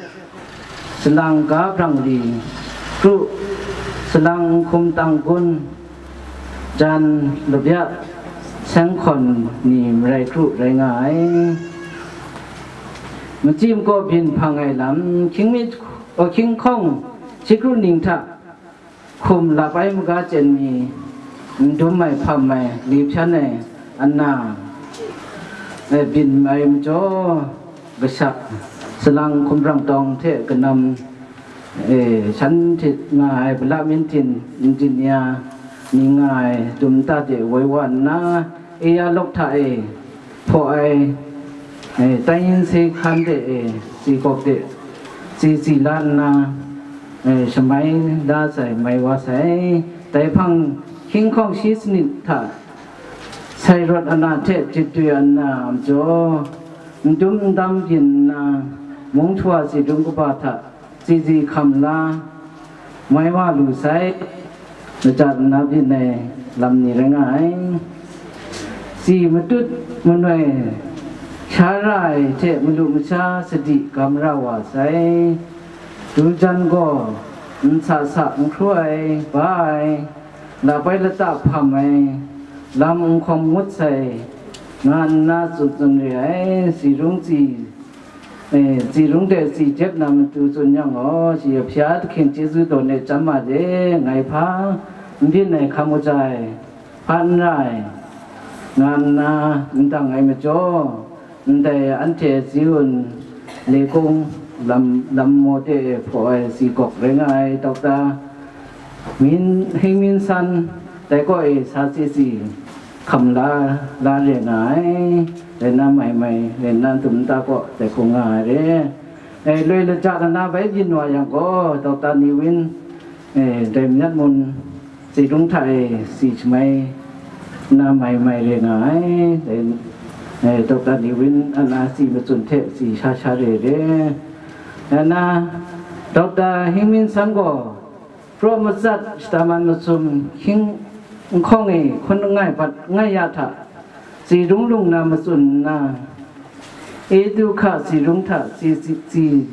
salang ga brang li, kru, salang n hkum tang gun, jan, labya, seng hkawn ni marai kru rai nga ai. Machyi makaw byin hpang ai lam, hkying mi, o, hkying hkawng shi kru ning hta, hkum lap ai maga chyen mi, n dum ai, hpam ai, li hpyan ai, ana, e, byin ai majaw, kashak, salang hkum brang tawng hte kanam, e, shan htit nga ai, bala mintin, n din ya, ni nga ai, dum nta de woi wa nna, e ya lawk hta e, hpaw ai, e, tai yin se hkan de e, tsi gawk de, tsi tsi la nna, e, shamai la sai, mai wa sai. Dai hpang hkying hkawng shi sanit hta, sai rawt ana hte jit dwi ana majaw, n dum n dam byin nna, mung htua tsi dung kaba hta, tsi tsi hkam la, mai wa lu sai, lajat nna byin ai lam ni rai nga ai. Tsi matut manoi sha ra ai hte malu masha sadi gam ra wa sai. Du jan gaw, n sa sa n hkru ai, ba ai, lap ai lata hpam ai, lam n hkawm ngut sai, nga nna tsun tsun re ai, tsi rung tsi, e, tsi rung de tsi jep na matu tsun yang gaw, shi a hpya ahkying chyeju tawn e chyam ma de, ngai hpa n byin ai hkam kaja ai, hpa n ra ai, nga nna n dang ai majaw, ndai anhte Ziun, Lekung, lam, lam maw de e hpaw ai tsi gawk rai nga ai, Dokta Min, Hing Min San, dai kaw e sa tsi tsi hkam la, la re nga ai, rai nna mai mai, rai nna dum nta kaw dai hkung nga ai re. E, loi lajat ana bai byin wa yang gaw, Dokta Ni Win, e, dai Manyat Mun, tsi dung hta e tsi shamai na mai mai re nga ai, dai, e, Dokta Ni Win ana tsi matsun hte tsi sha sha re re. Ya na, Dokta Hing Min San gaw, Praw matsat shadaman masum hkying nhkawng e hkun langai bat langai ya hta, tsi rung lung na matsun nna, Edu hka tsi rung hta tsi, tsi, tsi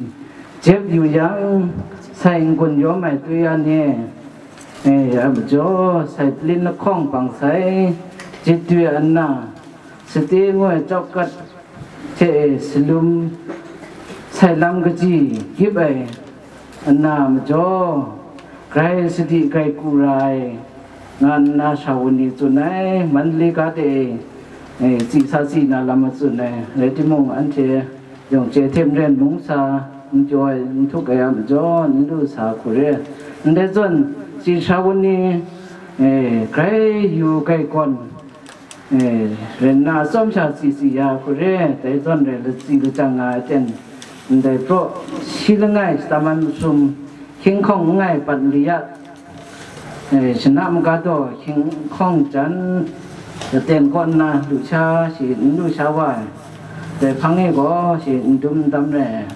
jep yu yang, sai n-gun yawm ai twi ya ni e, e, a majaw, sai palin lahkawng bang sai, jit dwi nna, sate ngoi chawk kat hte e salum sai lam kaji gyip ai nna majaw, grai sadi grai ku ra ai, nga nna Shawun ni tsun ai, Mandalay ga de e, e, tsi sa si na lam matsun ai, rai timung, anhte yawng chye hte maren mung sa, n pyaw ai, n htuk ai a majaw, n lu sa hku re. Ndai zawn, tsi Shawun ni, e, grai yu grai gawn, e, ren nna atsawm sha tsi tsi ya hku re, dai zawn rai latsi lajang nga ai ten, ndai praw shi langai shadaman masum hkying hkawng langai bat li ya, e, shana maga taw hkying hkawng jan laten kaw nna lu sha shi n lu sha wa ai, dai hpang e gaw shi n dum n dam rai ai.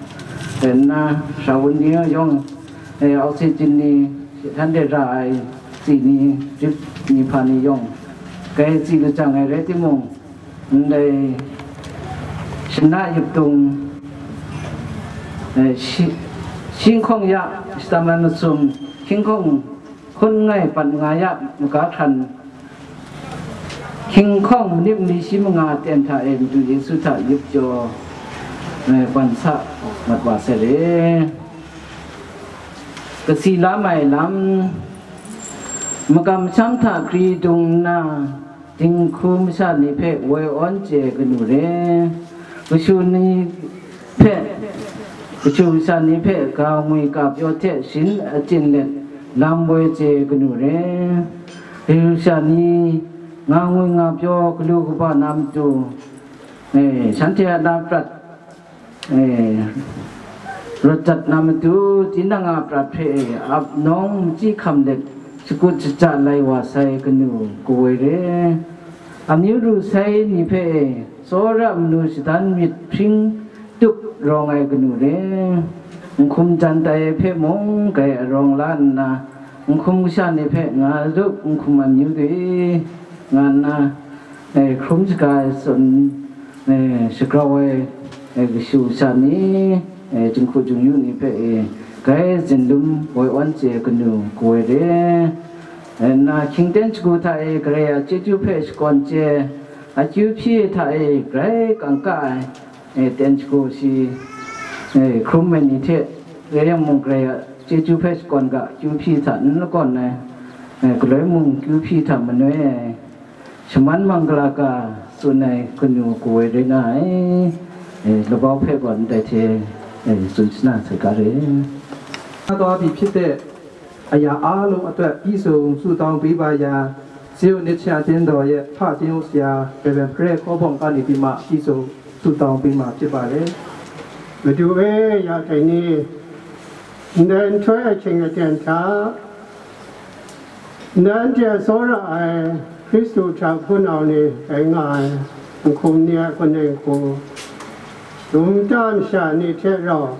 Rai nna, Shawun ni yawng, e, oxygen ni, shi htan de ra ai tsi ni, drip ni hpa ni yawng, grai tsi lajang ai rai timung, ndai shana yip tung, e, shi, shi hkawng ya, shadaman masum hkying hkawng hkun langai bat nga ya maga hkran, hkying hkawng manip ni shi manga ten hta e Madu Yesu hta yup jaw, e, ban sa mat wa sai re. Kasi la mai lam, makam masham hta gri dung nna, dinghku masha ni hpe woi awn chye kanu re, kashu ni hpe, kashu kasha ni hpe ga ngwi ga pyaw hte shin achyin let lam woi chye kanu re, kashu kasha ni nga ngwi nga pyaw galu kaba na matu, e, shanhte a na prat, e, rawt dat na matu, tinang a prat hpe ap nawng machyi hkam let shakut shaja lai wa sai kanu kawoi re. Amyu ru sai ni hpe tsawra manu shadan myit hpring tup rawng ai kanu re. Nhkum jan tai ai hpe mung grai arawng la nna, nhkum kasha ni hpe nga lup nhkum amyu dwi nga nna, e, hkrum shaga ai tsun, e, shagrau ai, e, kashu kasha ni, e, jinghku jingyu ni hpe, e, grai zinlum woi awn chye kanu kawoi re. E, nna hkying ten shagu hta e Karai a chyeju hpe shakawn chye, akyu hpyi hta e grai kangka ai, e, ten shagu shi, e, hkrum ai ni hte, rai yang mung Karai a chyeju hpe shakawn ga akyu hpyi hta n lakawn ai, e, galoi mung akyu hpyi hta manoi ai, shaman mangala ga tsun ai kanu kawoi rai nga ai, e, labau hpe gaw ndai hte, e, tsun shana sai ga re. အသွားပြီဖြစ်တဲ့ အရာအားလုံးအတွက် ပြီးဆုံးဆုတောင်းပေးပါရန် ဇိယိုန်နှစ်ခြင်းအသင်းတော်ရဲ့ ဖသင်းအုပ်ဆရာ Reverend Fred Kawbawng ကနေပြီးမှ ပြီးဆုံးဆုတောင်းပေးမှာဖြစ်ပါတယ်။ Madu e, ya dai ni, ndai nhtoi ahkying aten hta, nanhte a tsawra ai Hkristu hta hpunau ni rai nga ai, nhkum ni a kaning hku, dum nta masha ni hte rau,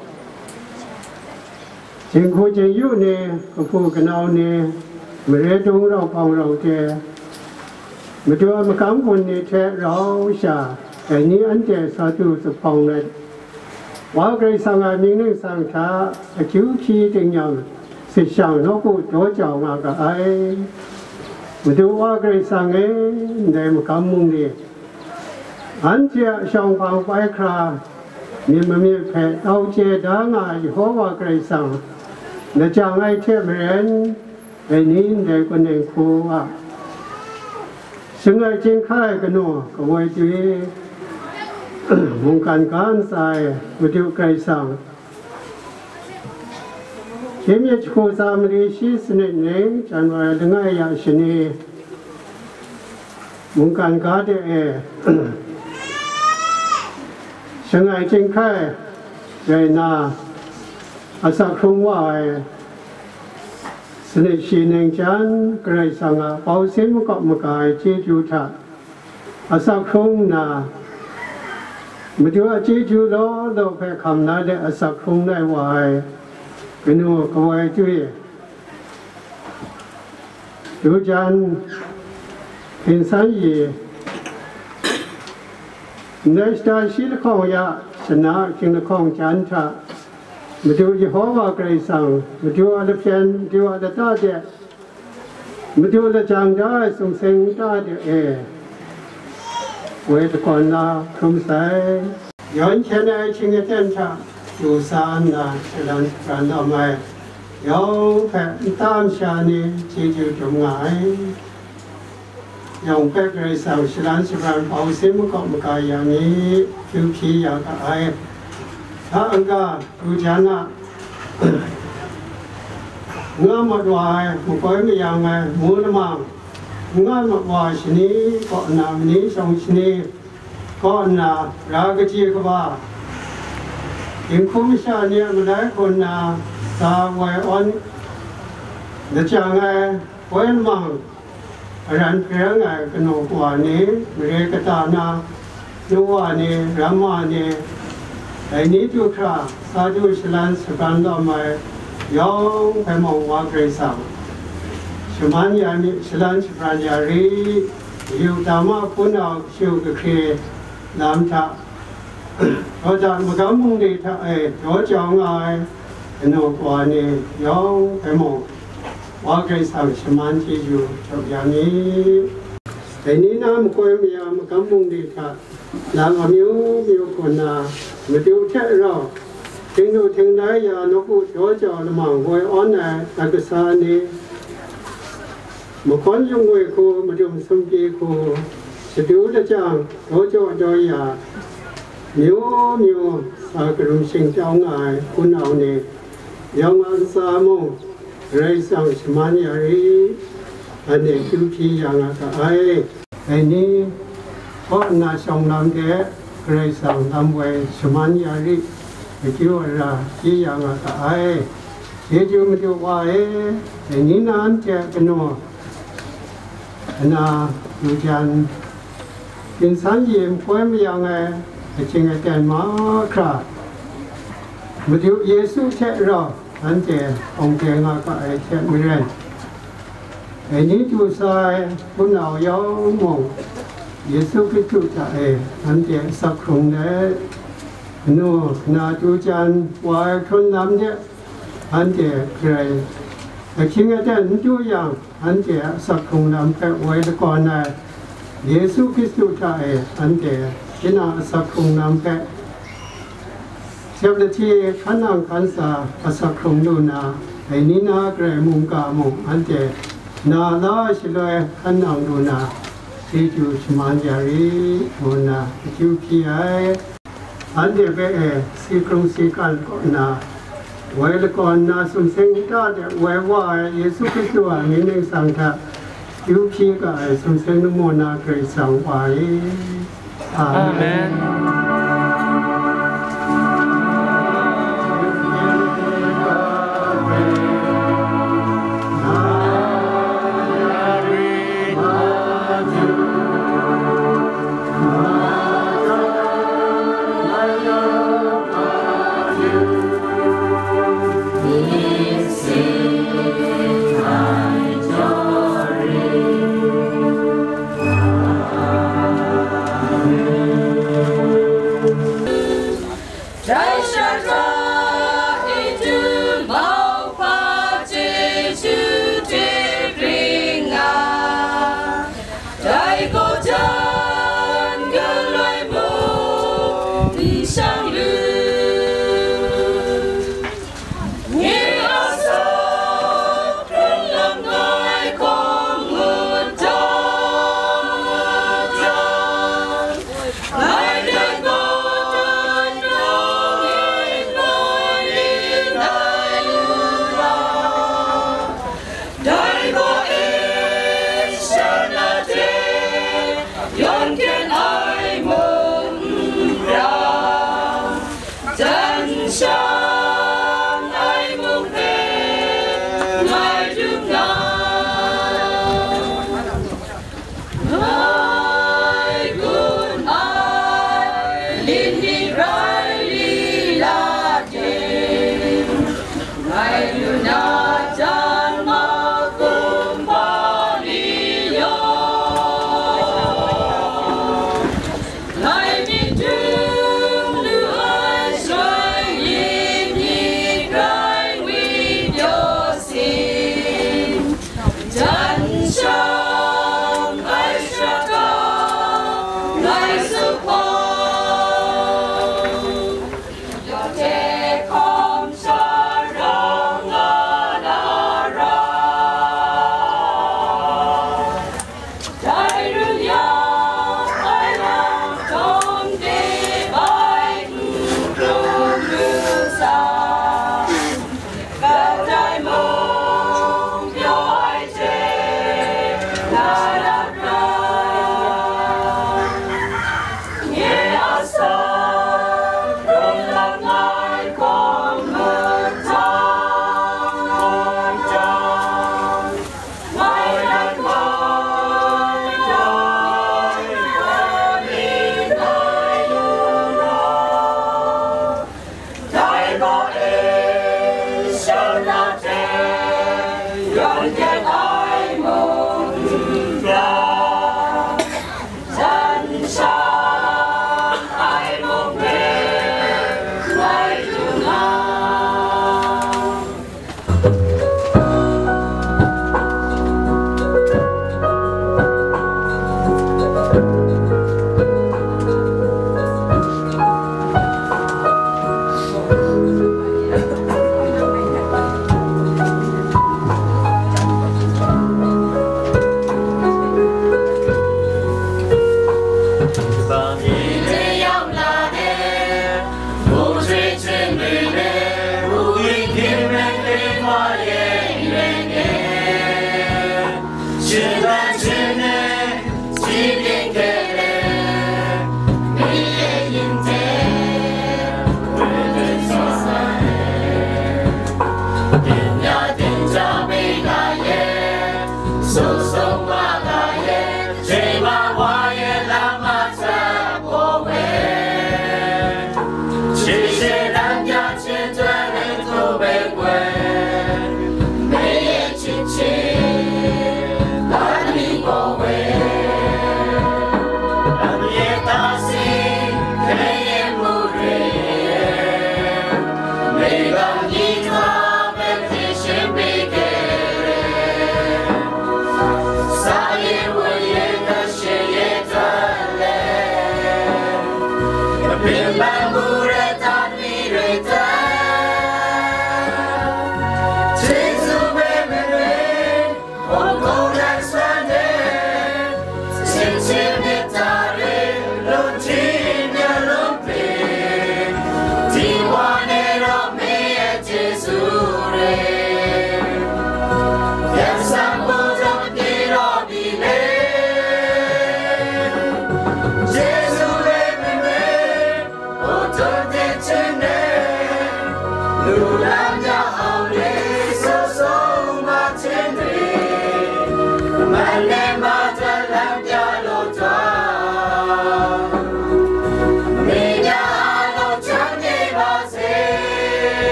jinghku jingyu ni, kahpu kanau ni, mare dung rau hpawng rau hte, Madu a magam gun ni hte rau sha, dai ni anhte sa du zuphpawng let, Wa Karai Kasang a mying ningsang hta akyu hpyi tingnyam, sit shang nawku daw jau nga ga ai. Madu Wa Karai Kasang e, ndai magam mung ni, anhte a shawng hpang pai hkra, myit mamyit hpe tau chye da nga ai Yehova Karai Kasang, lajang ai hte maren, dai ni ndai kaning hku a, shangai chyinghkai kanu kawoi dwi, mungkan ga ntsa e Madu Karai Kasang, shi myit jahku tsa mali shi sanit ning, January langai ya shani, mungkan ga de e, shangai chyinghkai rai nna, asak hkrung wa ai, sanit shi ning jan, Karai Kasang a bau sin makawp maga ai chyeju hta, asak hkrung nna, Madu a chyeju law law hpe hkam na let asak hkrung nai wa ai, kanu kawoi dwi, Dujan, Hpinsan Yi, ndai shata shi lahkawng ya shana ahkying lahkawng jan hta, Madu Yehowa Karai Kasang, Madu a lahpyen, Madu a lata de, Madu lajang da ai sumsing nta de e, woi lakawn la hkrum sai. Yawn hkyen ai hkying aten hta du sa nna shalan shapran lawm ai yawng hpe nta masha ni chyeju dum nga ai. Yawng hpe Karai Kasang shalan shapran hpau sin makawp maga ya mi, kyu hpyi ya ga ai. Hta n-ga, Dujan a, nga mat wa ai, makoi mayang ai, mu lamang, nga mat wa ai shani kaw na mani shawng shani kaw nna ra kaji kaba, dinghku masha ni a malai hku nna sa woi awn lajang ai, woi lamang, aran hpe rang ai kanu kawa ni, mare kata na, nu wa ni, ramma ni, dai ni du hkra sa du shalan shapran lawm ai yawng hpe mung Wa Karai Kasang, shaman ya mi, shalan shapran ya ri, yu dama hpunau kashu kahkre lam hta, Dawdan magam bungli hta e daw jau nga ai kanu kawa ni yawng hpe mung, Wa Karai Kasang shaman chyeju jaw ya mi. Dai ni na makoi maya magam bungli hta lam amyu myu hku nna, Madu hte rau, htingnu htingdai ya nawku daw jau lamang woi awn ai lat kasa ni, mahkawn yung ngoi hku, madum sumpyi hku, shadu lajang, daw jaw daw ya, myu myu sa karum shingtau nga ai hpunau ni, yawng a ntsa mung, Karai Kasang shaman ya ri, anhte kyu hpyi ya nga ga ai. Dai ni kaw nna shawng lam de, Karai Kasang lam woi shaman ya ri, akyu ara hpyi ya nga ga ai. Chyeju Madu Wa e, dai ni na anhte kanu, ana, Dujan, Hpinsan Yi makoi mayang ai ahkying aten mahkra, Madu Yesu hte rau anhte hkawng de nga ga ai hte maren, dai ni du sa ai hpunau yawng mung, Yesu Hkristu hta e anhte asak hkrung let, kanu, kana, Dujan wa ai hkrun lam de, anhte grai ahkying aten n du yang, anhte a asak hkrung lam hpe woi lakawn ai Yesu Hkristu hta e anhte tinang asak hkrung lam hpe, shep lahti hkan nang hkan sa asak hkrung lu na, dai ni na Karai mungga mung anhte na la ai shaloi hkan nang lu na, chyeju shaman ya ri, ngu nna akyu hpyi ai. Anhte hpe e si hkrung si kan kaw nna, woi lakawn na sumsing nta de woi wa ai Yesu Hkristu a mying ningsang hta, kyu hpyi ga ai sumsing lamu na Karai Kasang Wa e. Amen. Amen. Dai shara itu mauhpa chyeju hte ring nga, dai gaw jan galoi mung n shang lu. Nye a sa hkrun langai hkawm ngut dan, ngai dai gaw dan rawng e ngai ning dai lu ra, dai gaw e shan a hte yawn kyen ai mung n ra, jan shang ai mung hpe ngai dum nga. Ngai gun ai lit ni rai li la ting, ngai lu na jan ma kumhpa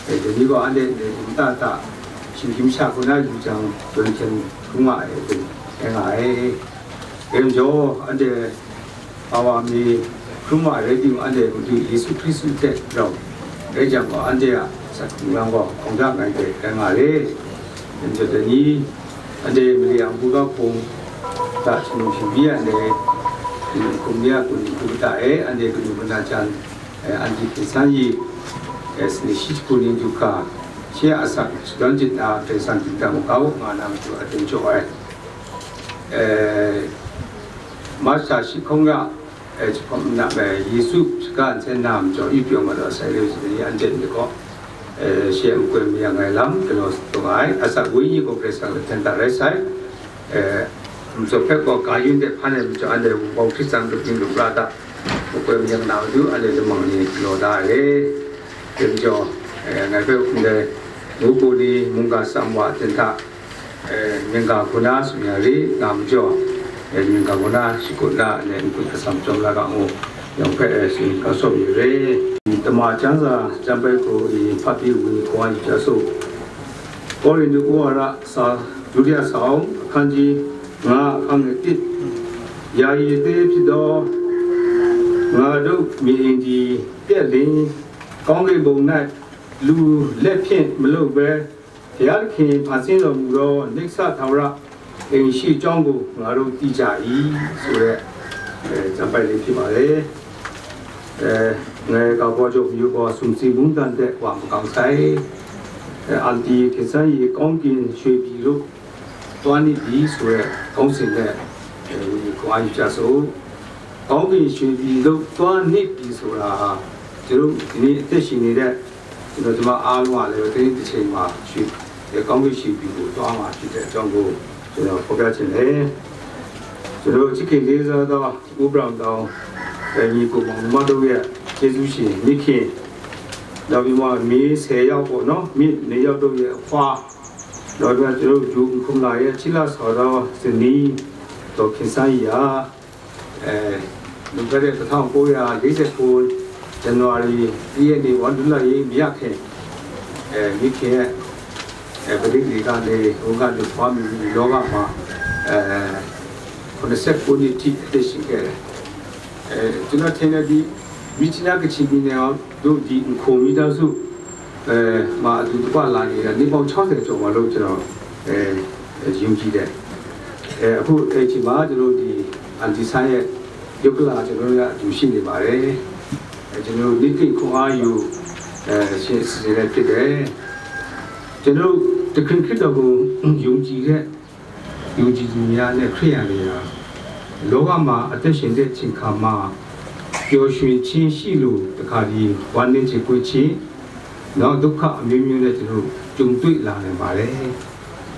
Dai ni gaw anhte ndai hta hta shinggyim sha hku na yu jang, tawn hkyen hkrum nga ai hte rai nga ai. Dai majaw, anhte Awa mi hkrum ma ai rai timung, anhte Madu Yesu Hkristu hte rau rai jang gaw, anhte a asak hkrung lam gaw hkawng da nngai hte rai nga re. Dai majaw dai ni, anhte mali a npu ga hpung hta shanglung shangbyi ai ndai, hkum ni a kun hku kata e, anhte kanu mana jan, eh, anti hpyen san yi, eh, sani shi jahku ni du hkra, shi a asak shadawn jin na, Karai Kasang dingdang u ga u, nga na matu a dun jaw ai. Eh, March hta shi hkawng ya, eh, jahpawt manam, eh, Yesu shaga nsen na majaw, yu pyaw nga law sai le, ni anhte myit gaw, eh, shi a makoi mayang ai lam galaw taw nga ai. Asak wenyi gaw Karai Kasang hten hta rai sai. Eh, ntsaw hpe gaw ga yun de hpan ai majaw, anhte Wunpawng Hkristu a lup ning lup ra hta makoi mayang na matu, anhte lamang ni galaw da ai. Dai majaw, eh, ngai hpe hkum dai, ngu hku ni, mungga sam wa hten hta, eh, mingga hku na sumyari nga majaw, eh, mingga hku na shakut na, eh, n-gun atsam chyawm la ga mu, yawng hpe, eh, tsun ga sawm yu re. Tama chyang sa, chyam bai hku i hpa pyi u ni hkawng a yu hkya su. Korinhtu wora sa, Julia sa, hkan ji nga, hkang e tit, ya yi te pyi daw, nga du mi ing di pet ling, kawng ri bung nai, lu let hpyen malu bai, Baya hkin hpa sin law mu law, niksa htawra, ing shi chyawm gaw nga ru ti ja i, su re, eh, jam bai le hpyi ma re. Eh, ngai ga baw jaw mayu gaw, sumsi mungdan de wa makang sai, eh, anti hkyen san yi kawng kin shwe pyi ru, twan ni pyi, su re, kawng sin de, eh, wi hkawng a yu ja su. ကောင်းကင်ရွှေပြည်သို့သွားနှင့်ပြီဆိုတာဟာ ကျွန်တော်တို့ဒီနေ့အသက်ရှင်နေတဲ့ကျွန်တော်ကျမအားလုံးကလည်းပဲတနေ့တစ်ချိန်မှာရွှေကောင်းကင်ရွှေပြည်ကိုသွားမှာဖြစ်တဲ့အကြောင်းကိုကျွန်တော်ဖော်ပြချင်တယ်။ ကျွန်တော်ချစ်ခင်လေးစားသောဦးဘရမ်တောင်ညီကိုမောင်မတို့ရဲ့ကျေးဇူးရှင်မိခင်နောက်ပြီးမှမေးဆယ်ယောက်ပေါ့နော်မေးနေရောက်တော့ရဲ့အဖွားနောက်ပြီးမှကျွန်တော်ယူခုံလာရဲ့ချစ်လာဆော်သောဇနီးတော်ခင်စန်းကြီးက အဲလွန်ခဲ့တဲ့1949ဇန်နဝါရီ1ရက်နေ့ဝါဒုလတ်ရေးမရခင်အဲမိခင်ရဲ့အဲပရိသေကနေဟိုကနေသွားပြီးဒီလောကမှာအဲ89နှစ်ထိအသက်ရှင်ခဲ့တယ်အဲကျွန်တော်ထင်တယ်ဒီမိချနာကချင်ပြည်နယ်အောင်တို့ဒီအခွန်မိသားစုအဲမှာအတူတကွလာနေတာနေပေါင်း60ကျော်ပါလို့ကျွန်တော်အဲယုံကြည်တယ်အဲအခုအဲ့ချိန်မှာကျွန်တော်ဒီအန်တီဆိုင်ရဲ့ ယုတ်ကလကျွန်တော်တို့ကအတူရှိနေပါတယ်အဲကျွန်တော်တို့နိတိခွန်အားယူအဲရှင်စီစဉ်လည်းဖြစ်တယ်ကျွန်တော်တို့တခင်ခရစ်တော်ကိုယုံကြည်တဲ့ယုံကြည်သူများနဲ့ခရိယန်တွေဟာလောကမှာအသက်ရှင်တဲ့အချိန်ခါမှာပျော်ရွှင်ခြင်းရှိလို့တခါဒီဝမ်းနည်းခြင်းကိုယ်ချင်းနောက်ဒုက္ခအမျိုးမျိုးနဲ့ကျွန်တော်တို့ကြုံတွေ့လာနိုင်ပါတယ်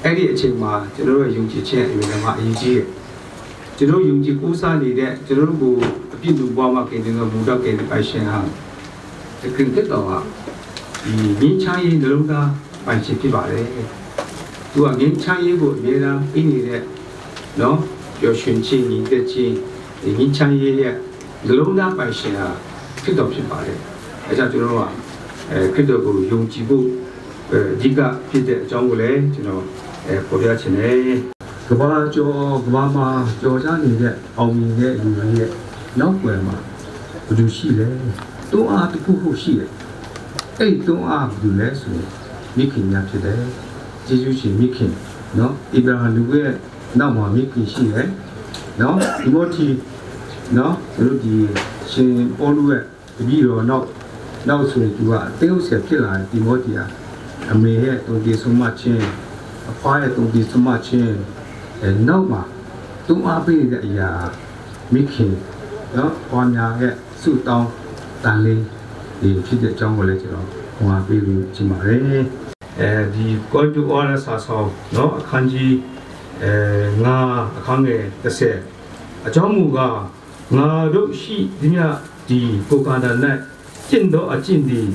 အဲ့ဒီအချိန်မှာကျွန်တော်တို့ယုံကြည်ခြင်းအမြဲတမ်းအရေးကြီးတယ်ကျွန်တော်ယုံကြည်ကိုးစားနေတဲ့ကျွန်တော်တို့ကိုအပြစ်လူဘဝမှာကယ်တင်တော်မူတော့ကယ်တင်ပိုင်ရှင်ဟာသခင်ဖြစ်တော်ဟာဒီငြိမ်းချမ်းရေးနှလုံးသားပိုင်ရှင်ဖြစ်ပါတယ်။သူကငြိမ်းချမ်းရေးကိုအမြဲတမ်းပေးနေတဲ့နော်ပျော်ရွှင်ခြင်းညီသက်ခြင်းဒီငြိမ်းချမ်းရေးရဲ့နှလုံးသားပိုင်ရှင်ဟာဖြစ်တော်ဖြစ်ပါတယ်။အဲကြောင့်ကျွန်တော်တို့ကအဲခရစ်တော်ကိုယုံကြည်ဖို့အဲအဓိကဖြစ်တဲ့အကြောင်းကိုလည်းကျွန်တော်အဲဖော်ပြချင်တယ်။ကမ္ဘာကျော်ကမ္ဘာမှာကျော်ကြားနေတဲ့အောင်မြင်တဲ့လူတွေရဲ့နောက်ွယ်မှာဘယ်သူရှိလဲတွန်းအားတစ်ခုခုရှိတယ်အဲ့တွန်းအားဘယ်သူလဲဆိုရင်မိခင်များဖြစ်တယ်ကျေးဇူးရှင်မိခင်နော်အဗြဟံလူရဲ့နောက်မှာမိခင်ရှိတယ်နော်ဒီမောထီနော်တို့ဒီရှင်ပေါလုရဲ့တပည့်တော်နောက်နောက်ဆိုရင်သူကအသင်းဥစ္စာဖြစ်လာတဲ့ဒီမောထီကအမေရဲ့တုံ့ပြန်ဆုံးမခြင်းအဖွားရဲ့တုံ့ပြန်ဆုံးမခြင်းအဲနောက်မှာတွန်းအားပေးနေတဲ့အရာမိခင်နော်ပွားများရဲ့ဆုတောင်းတန်လေးဒီဖြစ်တဲ့အကြောင်းကိုလည်းကျွန်တော်ခွန်အားပေးလို့ချင်ပါတယ်အဲဒီကောရိန္သုဩဝါဒစာဆောင်နော်အခန်းကြီးအဲ9အခန်းငယ်10အကြောင်းမူကားငါတို့ရှိသမျှဒီကိုယ်ခန္ဓာ၌ကျင့်သောအကျင့်သည်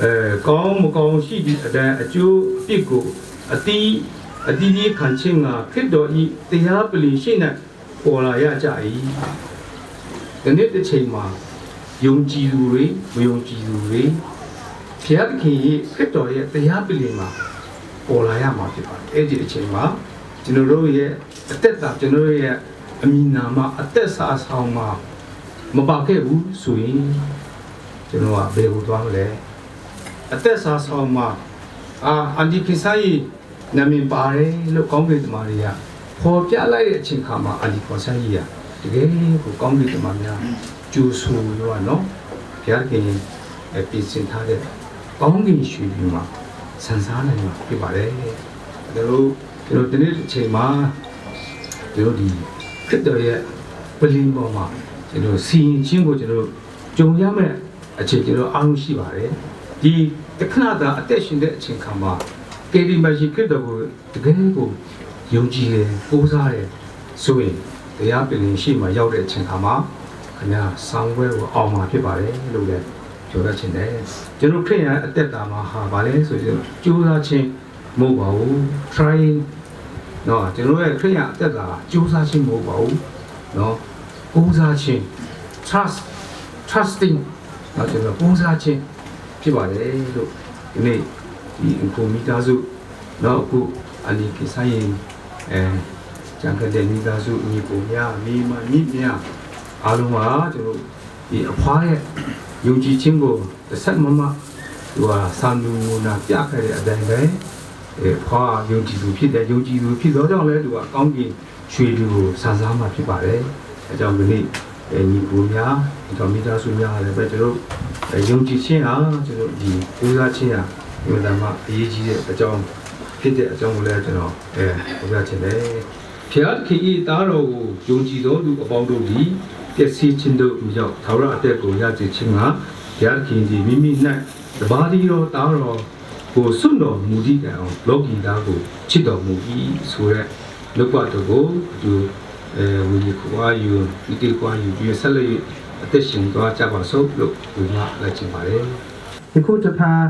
အဲကောင်းမကောင်းရှိသည့်အတိုင်းအကျိုးအပြစ်ကိုအသီးအသီးသီးခံခြင်းငှာခရစ်တော်၏တရားပလ္လင်ရှိ၌ပေါ်လာရကြ၏။ဒီနေ့တစ်ချိန်မှာယုံကြည်သူတွေမယုံကြည်သူတွေဘုရားသခင်ရဲ့ခရစ်တော်ရဲ့တရားပလ္လင်မှာပေါ်လာရမှာဖြစ်ပါတယ်။အဲ့ဒီအချိန်မှာကျွန်တော်တို့ရဲ့အသက်တာကျွန်တော်တို့ရဲ့အမည်နာမအသက်စာဆောင်မှာမပါခဲ့ဘူးဆိုရင်ကျွန်တော်ကဘယ်ကိုသွားမလဲ။အသက်စာဆောင်မှာအာအန်တီခင်ဆိုင်နာမည်ပါတယ်လို့ကောင်းကင်တမန်တွေကဖော်ပြလိုက်တဲ့အချိန်ခါမှာအာလီခွန်ဆန်းကြီးကတကယ်ကိုကောင်းကင်တမန်များကြိုဆိုလို့ရနော်ဘုရားသခင်ပြင်ဆင်ထားတဲ့ကောင်းကင်ရွှေပြည်မှာဆန်စားနိုင်မှာဖြစ်ပါတယ်။ဒါလို့ကျွန်တော်ဒီနေ့တစ်ချိန်မှာကျွန်တော်ဒီခရစ်တော်ရဲ့ပလင်ပေါ်မှာကျွန်တော်စီရင်ခြင်းကိုကျွန်တော်ကြုံရမယ့်အခြေကျွန်တော်အားလုံးရှိပါတယ်။ဒီတခဏတာအသက်ရှင်တဲ့အချိန်ခါမှာကယ်တင်ပါရှင်ခရစ်တော်ကိုတကယ်ကိုယုံကြည်တယ်ကိုးစားတယ်ဆိုရင်တရားပလင်ရှိမှရောက်တဲ့အချိန်ခါမှာခင်ဗျာဆောင်းပွဲကိုအောင်မှာဖြစ်ပါတယ်လို့လည်းပြောရချင်တယ်။ကျွန်တော်ခရစ်ယာန်အသက်တာမှာဟာပါလဲဆိုရင်ကြိုးစားခြင်းမဟုတ်ပါဘူး။ trying နော်ကျွန်တော်ရဲ့ခရစ်ယာန်အသက်တာကြိုးစားခြင်းမဟုတ်ပါဘူးနော်ကိုးစားခြင်း trust trusting နော်ကျွန်တော်ကိုးစားခြင်းဖြစ်ပါတယ်လို့ဒီနေ့ဒီအခုမိသားစုနော်အခုအလီကစားရင်အဲကျန်ခဲ့တဲ့မိသားစုညီကိုများမိမမိများအားလုံးကကျွန်တော်ဒီအဖွားရဲ့ယုံကြည်ခြင်းကိုတစ်ဆက်မမသူကစာလူနာပြခဲ့တဲ့အတိုင်းပဲအဲဖွားယုံကြည်သူဖြစ်တယ်ယုံကြည်သူဖြစ်သောကြောင့်လည်းသူကကောင်းကင်ရွှေလူကိုဆန်စားမှာဖြစ်ပါတယ်အဲကြောင့်ဒီနေ့အဲညီကိုများဒီတော့မိသားစုများလည်းပဲကျွန်တော်အဲယုံကြည်ခြင်းဟာကျွန်တော်ဒီကိုးစားခြင်းဟာအင်မတန်မှအရေးကြီးတဲ့အကြောင်းဖြစ်တဲ့အကြောင်းကိုလည်းကျွန်တော်အဲပြောပြချင်တယ်။ဘုရားသခင်၏သားတော်ကိုယုံကြည်သောသူအပေါင်းတို့သည် ပျက်စီးခြင်းသို့ မရောက်၊ ထာဝရအသက်ကို ရစေခြင်းငှာ ဘုရားသခင်သည် မိမိ၌တပါးတည်းသော သားတော်ကို စွန့်တော်မူသည့်တိုင်အောင် လောကီသားကို ချစ်တော်မူ၏ဆိုတဲ့ နှုတ်ကပတ်တော်ကို အတူ အဲ၊ ဝိညာဉ်ခွန်အားယူ၊ မိတ်ဝတ်ခွန်အားယူပြီး ဆက်လက်၍ အသက်ရှင်သွားကြပါစို့လို့ ဝေငှလိုက်ချင်ပါတယ်။ ယခုတဖန်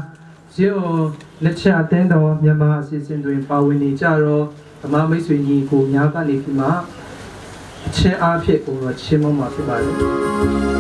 ဇိအွန်လက်ချက်အသင်းတော် မြန်မာအစီအစဉ်တွင် ပါဝင်နေကြသော ဓမ္မမိတ်ဆွေညီအစ်ကိုများကနေပြီးမှ အချင်းအားဖြင့် ကိုယ်တော်ချီးမွမ်းမှာဖြစ်ပါတယ်။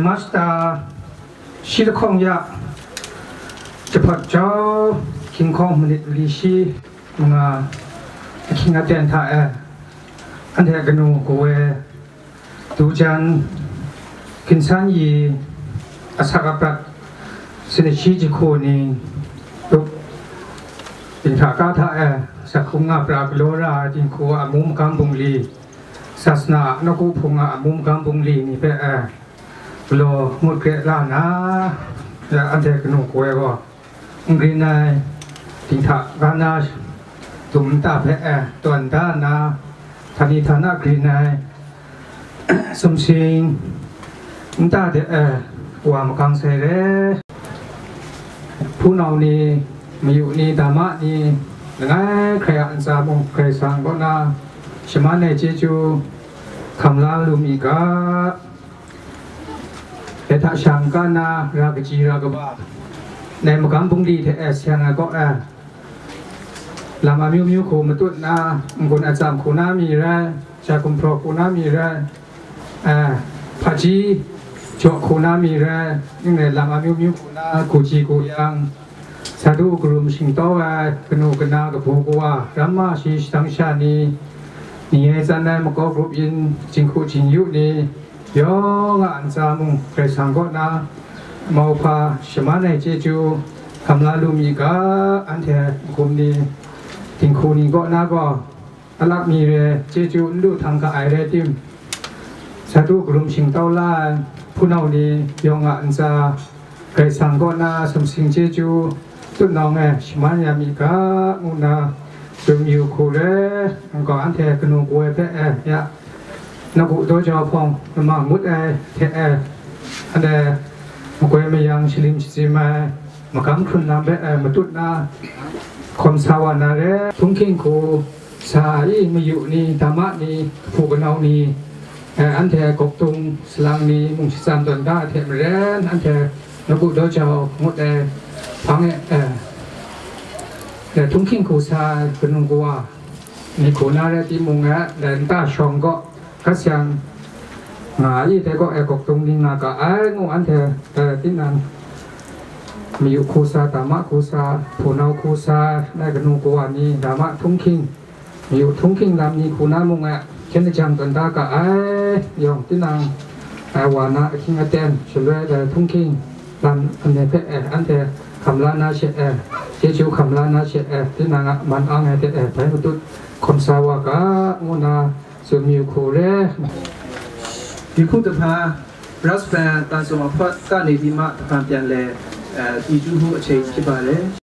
Masta ရှိတခွင်ရ တစ်ဖက်ကျော် ခင်ခေါင်းမိနစ် လေးဆယ့်ငါး အခင်အတန်ထက် အဲ အန်တဲ့ကနူကိုဝဲ ဒူဂျန် ခင်ဆန်းရီ အစကပတ် စနစ်ရှိကြီးခုနှစ် တို့ တင်ထကထအဲ စခုငါပြကလောရာတင်ခုအမုံကံပုံလီ သာသနာ့နကူဖုံငါအမုံကံပုံလီ နေပဲအဲ ကလောမုတ်ကဲလာနာ ရအန်တဲ့ကနူကွဲကော ဂရင်းနိုင် တင်ထကနာ တုံတပဲအဲ တွန်ဒါနာ ဌာနဌာနဂရင်းနိုင် စုံစင်း နတတဲ့အဲ ဝါမကန်းဆဲရဲ ဖူနောင်နေ မယူနေ ဓမ္မနေ ငါးခရံာ်အန်စာမုံခရံာ်ဆန်ကောနာ ရှမန်းနဲ့ကျေးဇူးခံလာလူမီက Dai hta sha n-ga nna, ra kaji ra kaba, ndai magam bungli hte e seng ai kaw e, lam amyu myu hku matut nna, n-gun atsam hku na mi rai, ja gumhpraw hku na mi rai, eh, hpaji jaw hku na mi rai, ning rai lam amyu myu hku na, guji guyang, Sa du karum shingtau ai kanu kana kabu kawa, ramma shi shadang sha ni, ni e tsan ai makau grup yin, jinghku jingyu ni, yawng a ntsa mung Karai Kasang kaw na mauhpa shaman ai chyeju hkam la lu mi ga, anhte magum ni, dinghku ni kaw na gaw, alak mi re chyeju n lu htang ga ai rai tim, sa du karum shingtau la ai hpunau ni yawng a ntsa, Karai Kasang kaw na sumsing chyeju tutnawng e shaman ya mi ga, ngu nna tsun yu hku re, ngu gaw anhte kanu kaw ai hpe e ya, nagu daw jau hpawng lama ngut ai hte e, anhte makoi mayang shalim shazim ai, magam hkrun lam hpe e matut na, hkawm sa wa na re, htunghking hku, sa i mayu ni, dama ni, kahpu kanau ni, eh, anhte gawk tung salang ni mung shatsam tawn da ai hte maren, anhte nagu daw jau ngut ai hpang e, eh, eh, htunghking hku sa ai kanu kawa ni hku na rai timung, eh, eh, nta shawng kaw, Gat siang, nga ai dai kaw e gawk tung ni nga ga ai ngu anhte, eh, tinang, mayu hku sa, dama hku sa, hpunau hku sa, nai kanu kawa ni, dama htunghking, mayu htunghking lam ni hku na mung e, hkyen lajang tawn da ga ai, yawng tinang, eh, wa na ahkying aten, shaloi dai htunghking lam anhte hpe, eh, anhte hkam la na she, eh, chyeju hkam la na she, eh, tinang a man ang ai hte, eh, bai matut hkawm sa wa ga, ngu na, Tsun yu hku re. Mihku Dahpa, Brass Band တန်စုံ အဖွဲ့ကနေပြီးမှ တဖန်ပြန်လည် အဲ တီထွင်မှု အချိန်ဖြစ်ပါတယ်။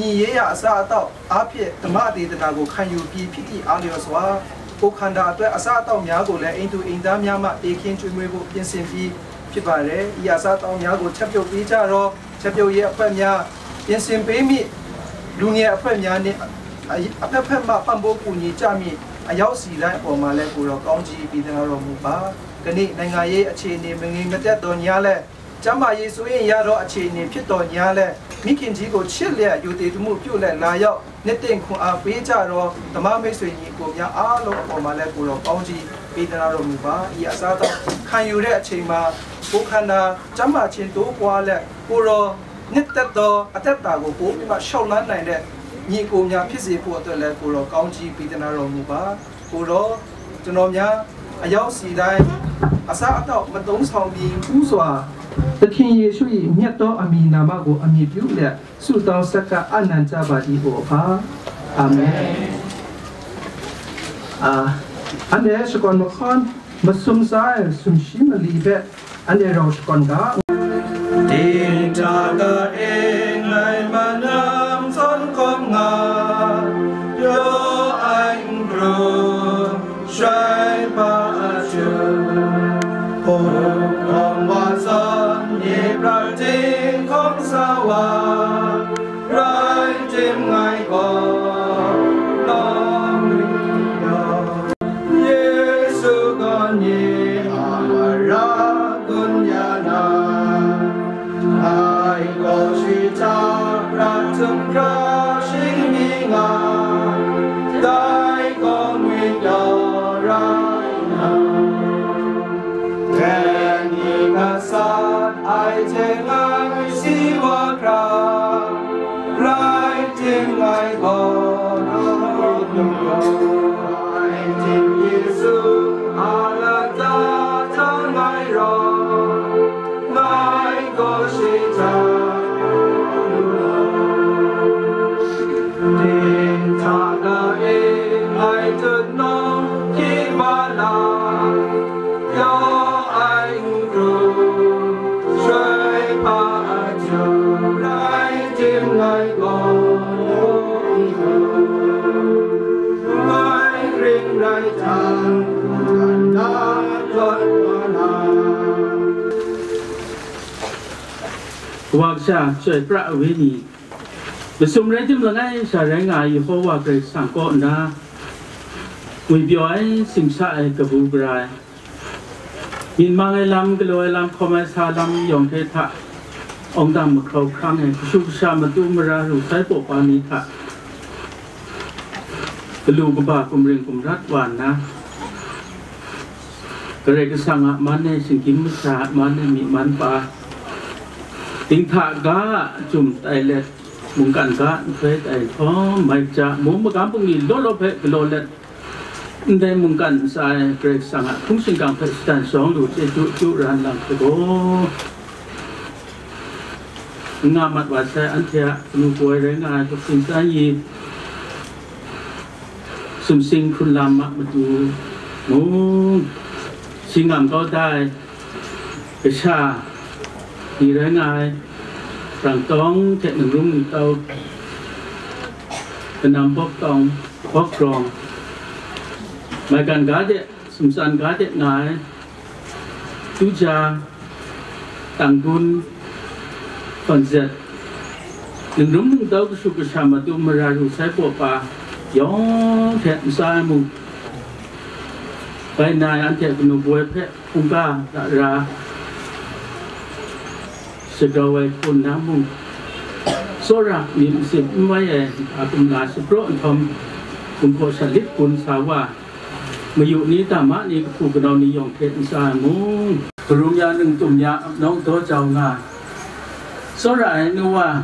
ညီရေးရာအစားအသောက် အားဖြင့် ဓမ္မဒေသနာကို ခံယူပြီး ဖြစ်သည့်အားလျော်စွာ ကိုယ်ခန္ဓာအတွက် အစားအသောက်များကိုလည်း အိမ်သူအိမ်သားများမှ တည်ခင်းကျွေးမွေးဖို့ ပြင်ဆင်ပြီး ဖြစ်ပါတယ်။ ဤအစားအသောက်များကို ချက်ပြုတ်ပေးကြတော့၊ ချက်ပြုတ်ရေးအဖွဲ့များ ပြင်ဆင်ပေးမည့် လူငယ်အဖွဲ့များနှင့် အဖက်ဖက်မှ ပံ့ပိုးကူညီကြမည့် အယောက်စီတိုင်းအပေါ်မှာလည်း ကိုယ်တော်ကောင်းကြီး ပေးသနားတော်မူပါ။ ကနေ့ နိုင်ငံရေးအခြေအနေ မငြိမ်မသက်သော်ငြားလည်း ကျန်းမာရေးစိုးရိမ်ရသောအခြေအနေဖြစ်သော်ငြားလည်း မိခင်ကြီးကိုချစ်လျက် ရိုသေမှုပြုလျက်လာရောက် နှစ်သိမ့်ခွန်အားပေးကြသော ဓမ္မမိတ်ဆွေညီအစ်ကိုများအားလုံးအပေါ်မှာလည်း ကိုယ်တော်ကောင်းကြီးပေးသနားတော်မူပါ။ ဤအစားအသောက်ခံယူတဲ့အချိန်မှာ ကိုယ်ခန္ဓာကျန်းမာခြင်းတိုးပွားလျက် ကိုယ်တော်နှစ်သက်သောအသက်တာကို ပိုပြီးမှလျှောက်လှမ်းနိုင်တဲ့ညီအစ်ကိုများဖြစ်စေဖို့အတွက်လည်း ကိုယ်တော်ကောင်းကြီးပေးသနားတော်မူပါ။ ကိုယ်တော် ကျွန်တော်များအယောက်စီတိုင်း အစားအသောက်မသုံးဆောင်မီ ဦးစွာ သခင်ယေရှု၏မြတ်သောအမည်နာမကို အမည်ပြုလျက် ဆုတောင်းဆက်ကပ်အပ်နှံကြပါသည် အိုအဖ။ အာမင်။ အာ၊ အန်ဒဲရှကွန်မခွန် မစုံစား စုံရှိမလီဘဲ အန်ဒဲရောရှကွန်က Ding hta ka e ngai manam zawn hkawm nga, pyaw ai n-gun, shai hpa a chyu, hpung hkawm wa zawn, nye prat dinghkawm sa wa, rai tim ngai gaw, lawng lu yaw. Yesu gaw nye a mara gun ya na, ngai gaw shi hta prat htum hkra shing mi nga, dai gaw ngwipyaw rai na, Dai ni gasat ai hte ngai si wa hkra, rai tim ngai gaw, rai tim Yesu a lata hta ngai rawng, ngai gaw shi hta Mai ring rai jang, kan da tawn wa na. Wa kasha, chyoi pra ai wenyi, masum rai tim langai sha rai nga ai Yehova Karai Kasang kaw nna, ngwipyaw ai, simsa ai, kabu gara ai, myit mang ai lam, galaw ai lam, hkawm ai sa lam yawng hte hta, awng dang mahkrau hkrang ai, kashu kasha, matu mara, ru sai paw pa ni hta, galu kaba, gumring gumrat wa nna, Karai Kasang a man e, shinggyim masha a man e, myi man pa, dinghta ga a jum tai let, mungkan ga nhtoi tai nhtawm, mai kaja, mung magam bungli law law hpe galaw let, ndai mungkan ntsa e Karai Kasang a hpung shingkang hpe shatan shawng lu chyeju chyu ra n lang hte gaw, n nga mat wa sai, anhte a kanu kaw ai rai nga ai hkupsing tsan yi, sumsing hkrun lam a matu mung, singam kau da ai kasha ni rai nga ai, rangtawng hte ningrum ningtau, kanam bawk tawng, bawk grawng, maigan ga de, sumtsan ga de nga ai, tuja, tanggun, hpawn zet, ningrum ningtau, kashu kasha, matu mara, ru sai paw pa yawng hte ntsa ai mung, bai na ai anhte kanu kaw ai hpe hkungga hta ra, shagrau ai hpun na mung, tsawra myit masin n wai ai a kumla shapraw nhtawm, gumhpraw shalit gun sa wa, mayu ni, dama ni, kahpu kanau ni yawng hte ntsa ai mung, karum ya, ningtum ya, apnawng daw jau nga, tsawra ai nu wa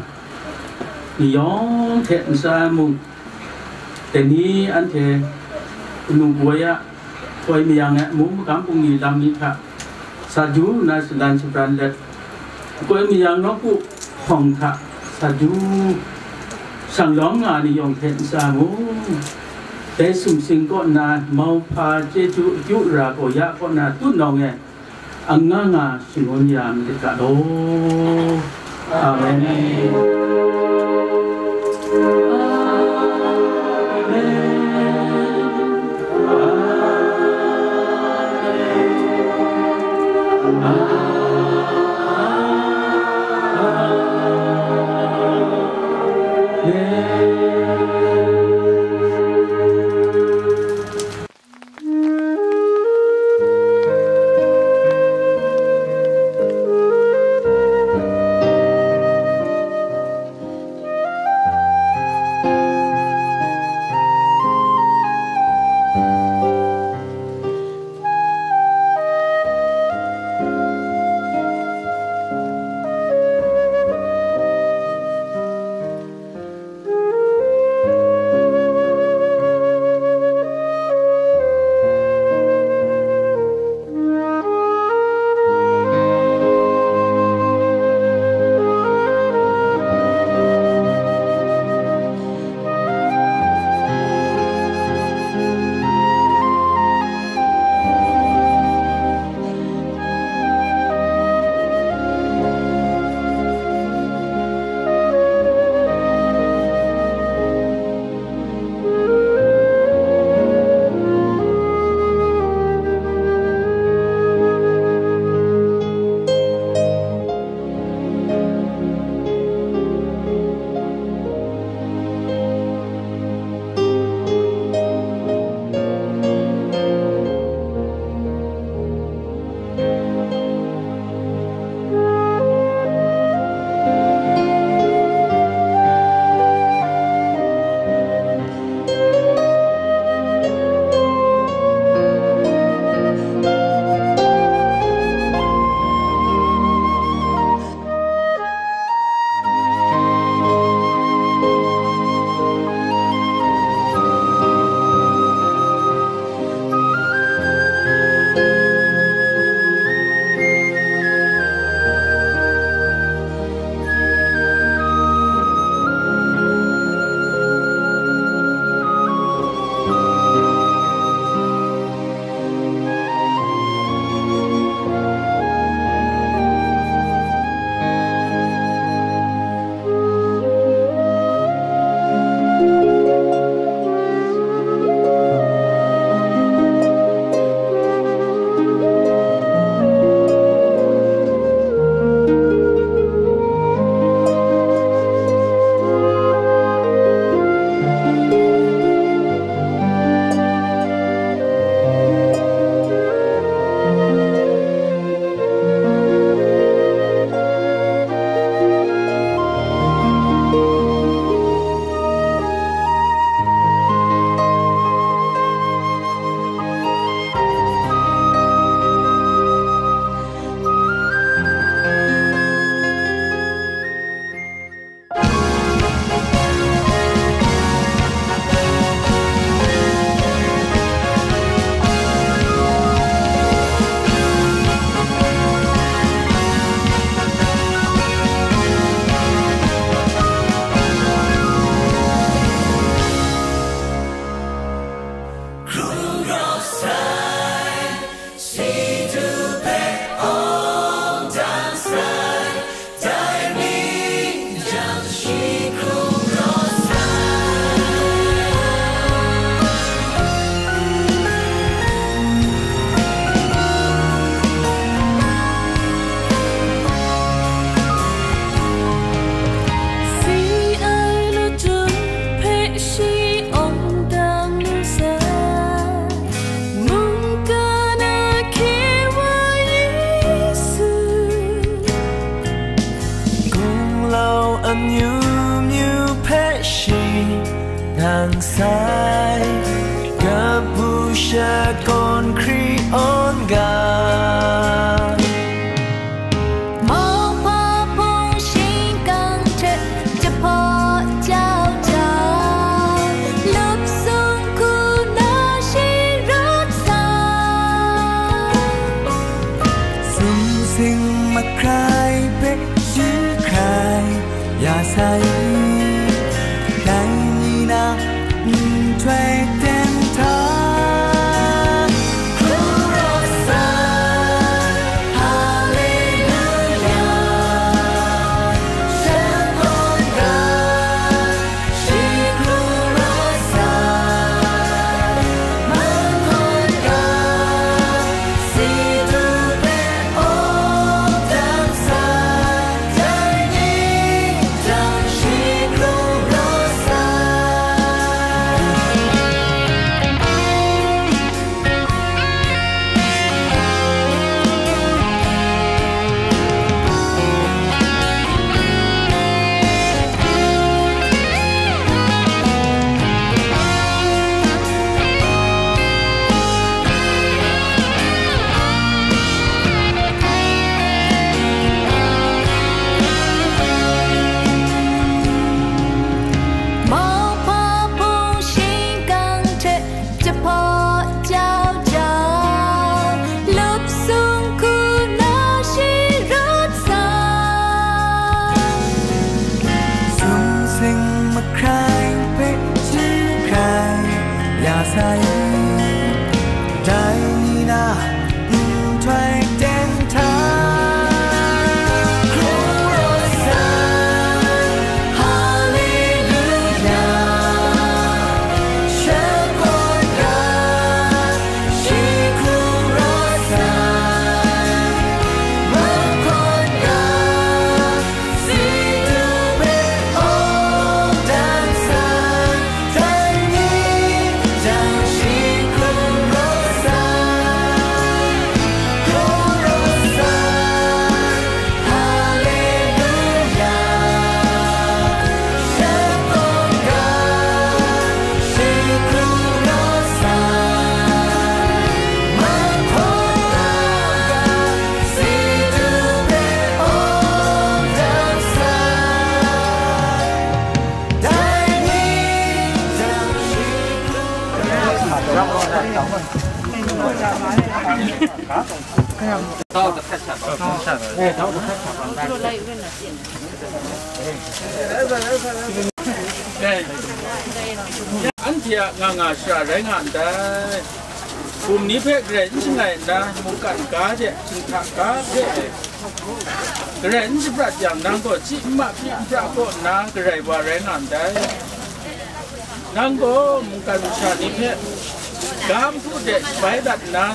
ni yawng hte ntsa ai mung, dai ni anhte kanu kaw ai a, koi mayang ai amu magam bungli lam ni hta sa du nna shalan shabran let, koi mayang nawku hpawng hta sa du shang lawm nga ai ni yawng hte ntsa ai mung, dai sumsing kaw nna mauhpa chyeju akyu ra gaw ya kaw na tutnawng e, anga nga shangun ya malit ga law. Amen. Dang sai, kabu shakawn hkri awn ga. Mauhpa hpung shingkang hte jahpaw jau jau, lup sung hku na shi rawt sa. Sumsing mahkrai hpe shi hkrai ya sai, dai ni na nhtoi teng hta, hkru rawt sai, Haleluya, shakawn ga. Mauhpa hpung shingkang hte jahpaw jau jau, lup sung hku na shi rawt sa. Sumsing mahkrai hpe shi hkrai ya sai, dai ni na nhtoi teng hta, hkru rawt sai, Haleluya, shakawn ga, shi hkru rawt sai, mahkawn ga, si du hpe aw dan sai, dai ni jang shi hkru rawt sai, hkru rawt sai, Haleluya, shakawn ga, shi hkru rawt sai, mahkawn ga, si du hpe aw dan sai, dai ni jang shi hkru rawt sai. Anhte a nga nga shara rai nga ndai. Bum ni hpe garai n shangai nna, mungkan ga hte hkinghta ga hpe garai n shaprat yang, nang gaw chyi n ma hpyi n pra kaw nna garai wa rai nga ndai. Nang gaw mungkan masha ni hpe ga nhpu de shabai dat nna,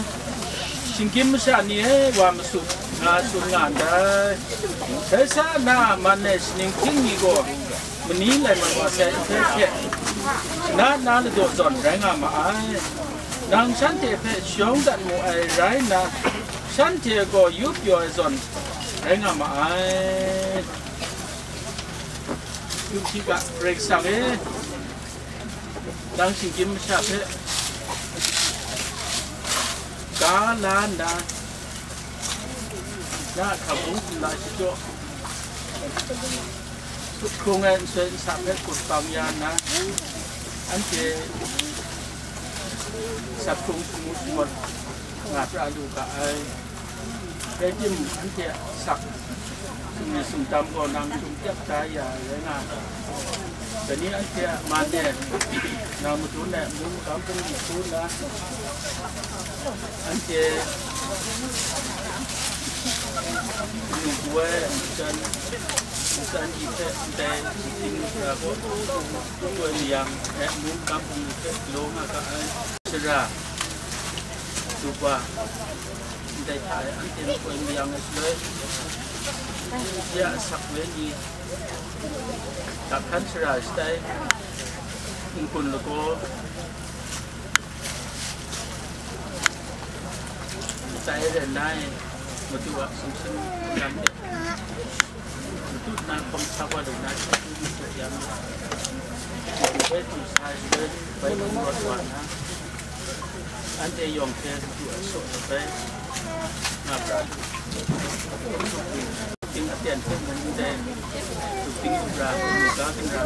shinggyim masha ni e wa masu, nga tsun nga ndai. Dai sa na, man ai shaning hkying ni gaw mani lai mat wa sai ahte hte, na na ladaw zawn rai nga ma ai. Nang shanhte hpe shayawng dat mu ai rai nna, shanhte gaw yu pyaw ai zawn rai nga ma ai. Yu hti ga, Karai Kasang e, nang shinggyim masha hpe ga la nna, na a hkabung hkum la shachyaw, hkut hkrung ai nsoi nsa hpe gun bang ya nna, anhte sak hkrung shamu shangun nga pra lu ga ai. Rai timung, anhte a sak sumri sumdam gaw nang htum tep da ya ai rai nga ai. Dai ni anhte a man e nang madun ai amu magam hpung ni hku nna, anhte kanu kaw ai matsan, matsan ni hpe ndai shinggyim masha gaw n taw mayang ai amu magam hpung ni hpe galaw nga ga ai. Sara, Juba, ndai hta e anhte makoi mayang ai shaloi, ya asak wenyi, dakhkan sara shatai, n-gun lagaw, shatai ren ai, Madu a sumsing lam de, matut na hkawm sa wa lu na hte, n-gun lagaw yang, Bai hpung sa ai shaloi, bai hpung rawt wa nna, anhte yawng hte madu ai saw ai bai nga pra lu. Ting aten hpe mung ndai, ting ra, ga ting ra,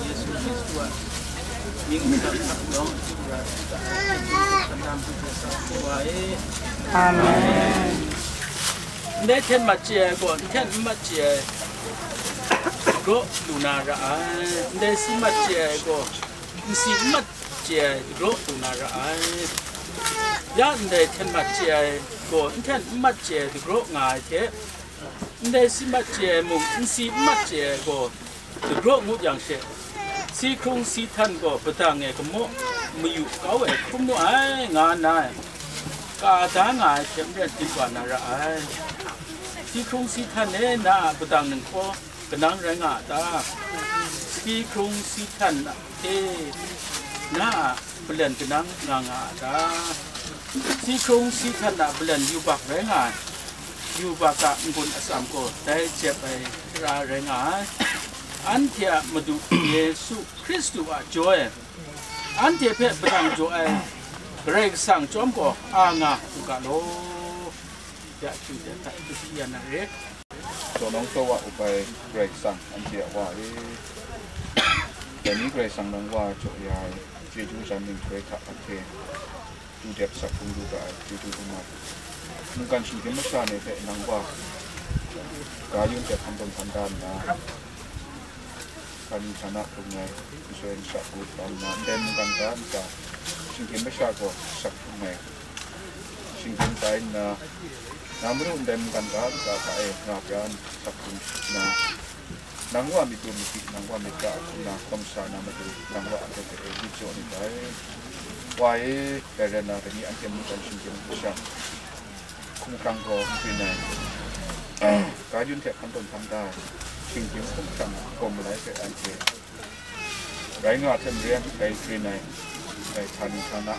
Yesu Hkristu a mying magang hta yawng ting ra, Amen. Ndai hten mat chye ai gaw, nhten n mat chye ai, graw lu na ra ai. Ndai si mat chye ai gaw, nsi n mat chye ai, dagraw lu na ra ai. Ya ndai hten mat chye ai gaw, nhten n mat chye ai, dagraw nga ai hte, ndai si mat chye ai mung, nsi n mat chye ai gaw, dagraw ngut yang she, si hkrung si htan gaw, padang e kamaw mayu kau ai hkrum nu ai, nga nna, ka da nga ai hte maren, din wa na ra ai. Si hkrung si htan e na a padang ninghkaw kanang rai nga a ta? Si hkrung si htan hte na a malen kanang nga nga a ta? Si hkrung si htan a malen yubak rai nga ai, yubak a n-gun atsam gaw dai jep ai tara rai nga ai. Anhte a Madu Yesu Hkristu a jaw e, anhte hpe padang jaw ai Karai Kasang chyawm gaw a nga u ga law. Ya, chyu de hta, chyu shi ya na re. Tsawnawng tsaw wa up ai Karai Kasang, anhte a Wa e, dai ni Karai Kasang nang Wa jaw ya ai, chyeju jan nhtoi hta anhte du dep sak hkrung lu ga ai, chyeju hkrum ai. Mungkan shinggyim masha ni hpe nang Wa, ga yun dep hkan tawn hkan da nna, hkani hkana hkrung ai, masoi masha hku kau nna, ndai mungkan ga ntsa, shinggyim masha gaw sak hkrung ai, shinggyim tai nna, na madu ndai mungkan ga ntsa hta e nga pran sak hkrung nna, nang Wa myit du myit di, nang Wa myit ga hku nna hkawm sa na matu, nang Wa anhte hpe e myit jaw nit ai. Wa e, dai rai nna, dai ni anhte mungkan shinggyim masha hkumhkrang gaw n byin ai, ga yun hte hkan tawn hkan da ai, shinggyim hkumhkrang kawm malai hpe anhte rai nga hte maren, dai byin ai, dai htani htana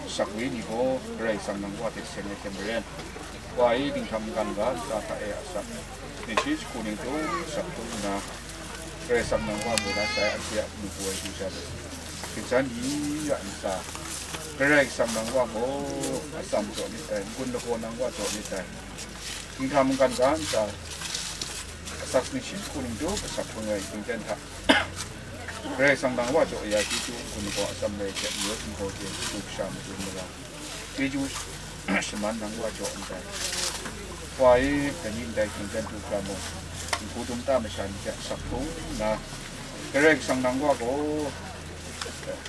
asak woi ni gaw Karai Kasang nang Wa hte seng ai hte maren, Wa e, dinghta mungkan ga ntsa hta e asak, ni shi jahku ning hta asak hkrum nna, Karai Kasang nang Wa mu la sai, anhte a kanu kaw ai du jan, hpyen san ni a ntsa, Karai Kasang nang Wa gaw atsam jaw nit dai, n-gun lagaw nang Wa jaw nit dai, dinghta mungkan ga ntsa, asak ni shi jahku ning hta asak hkrum ai hkying ten hta, Karai Kasang nang Wa jaw ya chyeju n-gun lagaw atsam rai hte, n-gawt n-gaw hte, kashu kasha madun mara, chyeju shaman nang Wa jaw ndai. Wa e, dai ni ndai hkying ten du hkra mung, nhku dum ta masha ni hte asak hkrung nna, Karai Kasang nang Wa gaw, asak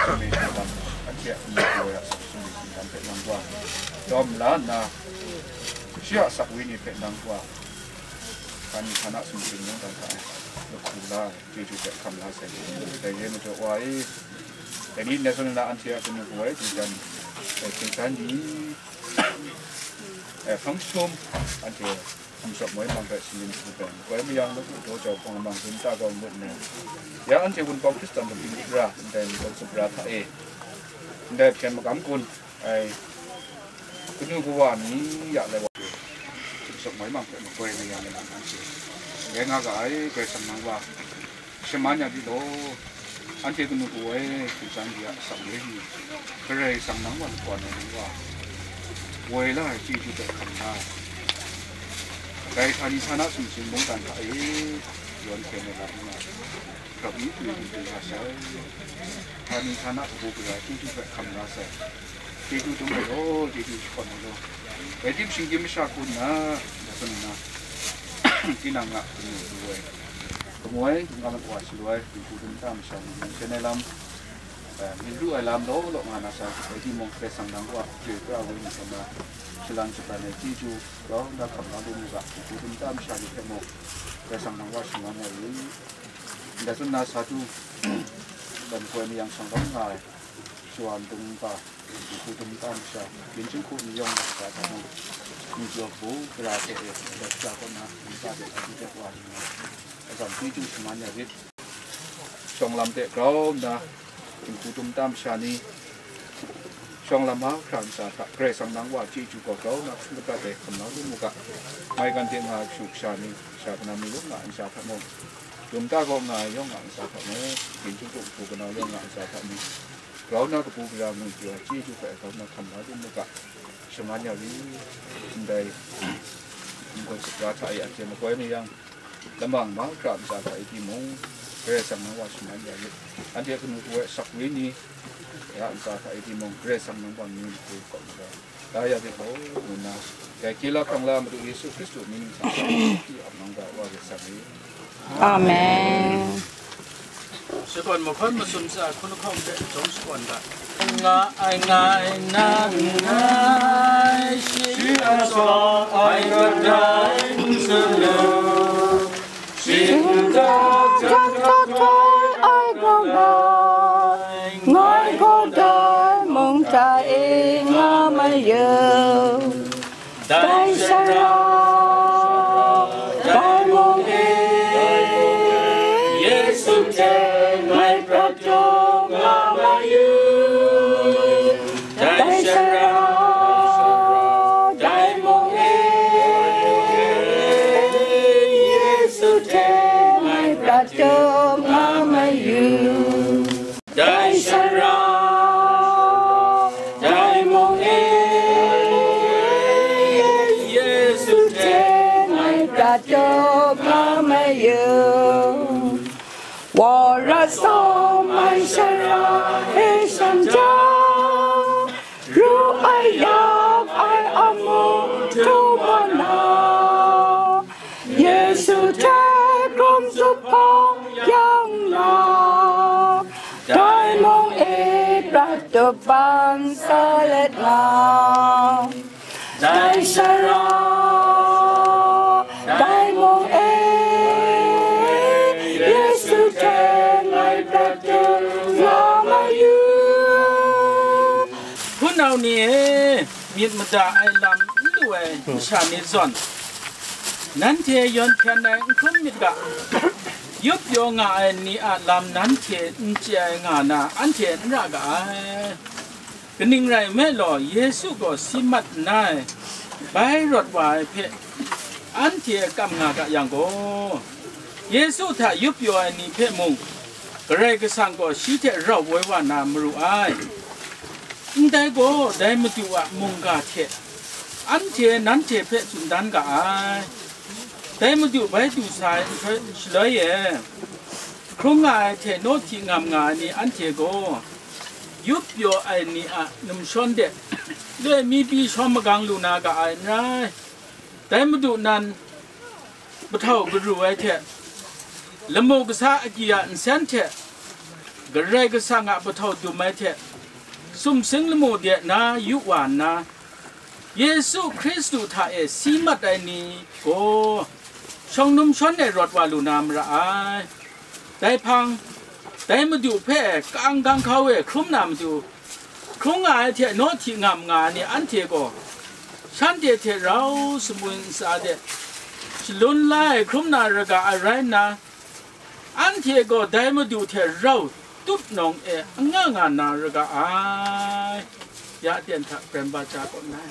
sumri htinggan, anhte a n-gu ai asak sumri htinggan hpe nang Wa dawm la nna, shi a asak woi ni hpe nang Wa, htani htana sumsing mungdan hta e lahku la ai, chyeju hpe hkam la sai. Dai re ai majaw, Wa e, dai ni ndai zawn na anhte a kanu kaw ai du jan, dai hpyen san ni, e, hpang jahtum anhte hkum sawp moi mang hpe singlim hku pen, koi mayang lagu daw jau hpawng lamang dum ta kau ngut nna, ya anhte Wunpawng Hkristan Lungping Lara ndai ntawn tsawpra hta e, ndai hpyen magam gun ai kanu kawa ni ya lai wa, hkum sawp moi mang hpe makoi mayang lamang anhte rai nga ga ai, Karai Kasang nang Wa shaman ya di law, anhte kanu kaw ai hpyen san ni a asak woi ni, Karai Kasang nang Wa lakwan ai nang Wa, woi la ai chyeju hpe hkam la ai, dai htani htana sumsing mungdan hta e yawn hkyen ai lam nga, grap mi pru lu lu nga sai, htani htana kabu gara chyeju hpe hkam la sai, chyeju dum ai law, chyeju shakawn ai law, dai tip shinggyim masha hku nna, ndai zawn nna, tinang a kanu lu ai, kamu ai, n-ga mat wa shaloi, dinghku dum ta masha ni, myit hkyen ai lam, eh, myit ru ai lam law law nga na sai, rai timung, Karai Kasang nang Wa, Karai Kasang woi ni hkra, shalan shaban ai chyeju, grau nna hkam la lu mu ga, dinghku dum ta masha ni hpe mung, Karai Kasang nang Wa shaman na ri. Ndai zawn na sa tu, dan koi mayang shang lam nga ai, shawa ndung npa, dinghku dum ta masha, byin jinghku ni yawng na hta hta mung, ni jaw hku, gara hte e, ndai hta kaw na, nta de, a du de wa, atsam chyeju shaman ya rit. Shawng lam hte grau nna, dinghku dum ta masha ni, shawng lam mahkra ntsa hta, Karai Kasang nang Wa chyeju gaw grau nna hpung madat ai hkam la lu mu ga, maigan de nga ai kashu kasha ni, kasha kanau mi lung nga ai ntsa hta mung, Lumta kaw nga ai yawng a ntsa hta mung, ginhtuk hku kanau yawng a ntsa hta mung, grau na kabu gara ngwi pyaw ai chyeju hpe grau na hkam la lu mu ga, shaman ya ri, ndai nhtoi sutpra hta e anhte makoi mayang, lamang mahkra ntsa hta e timung, Karai Kasang nang wa shaman ya rit. Anhte kanu hku ai asak wenyi a ntsa hta e timung, Karai Kasang nang wa myit hku kau na ga, da ya rit law, ngu nna, dai hkye la hkrang la Madu Yesu Hkristu mying ntsa hta e ap nang ga, wa rit sang i. Amen. Shakawn mahkawn masum sa hkun lahkawng hte jawng shakawn ga. Nga ai, nga ai, nga ai, shi a shawng ai kadai n tsun lu. Shingkang jang jang ai grau ai, ngai gaw dai mung hta e nga mayu. Dai sara, dai mung e, Yesu hte ngai prat taw nga mayu. Dai sara, dai mung e, Yesu hte ngai prat taw nga mayu. Dai sara, dai mung e, Yesu hte ngai prat taw nga mayu. Wara tsawm ai sara e shanhta, ru ai yak ai amu htum wa na, Yesu hte hkrum zuphpawng yang na, dai mung e prat tup ban sa let nga. Dai sara, dai mung e, Yesu hte ngai prat taw nga mayu. Hpunau ni e, myit mada ai lam n lu ai masha ni zawn, nanhte yawn hpyen ai n hkrum myit ga, yup pyaw nga ai ni a lam nanhte n chye ai nga na, anhte n ra ga ai. Kaning rai nme law, Yesu gaw si mat nna, bai rawt wa ai hpe anhte kam nga ga yang gaw, Yesu hta yup pyaw ai ni hpe mung, Karai Kasang gaw shi hte rau woi wa na maru ai. Ndai gaw, dai Madu a mungga hte anhte nanhte hpe tsun dan ga ai. Dai Madu bai du sa ai nhtoi shaloi e, hkrung nga ai hte nawhti ngam nga ai ni anhte gaw, yup pyaw ai ni a numshawn de, loi mi pyi shawm magang lu na ga ai n rai. Dai Madu nan, mahtau garu ai hte, lamu kasa agyi a nsen hte, Karai Kasang a mahtau dum ai hte, sumsing lamu de na yu wa nna, Yesu Hkristu hta e si mat ai ni gaw, shawng numshawn e rawt wa lu na mara ai. Dai hpang, dai Madu hpe ka-ang ganghkau e hkrum na matu, hkrung nga ai hte nawhti ngam nga ai ni anhte gaw, shanhte hte rau sumwi ntsa de shalun la ai hkrum na ra ga ai rai nna, anhte gaw dai Madu hte rau tup nawng e anga nga na ra ga ai. Ya aten hta prem ba ja kaw nngai.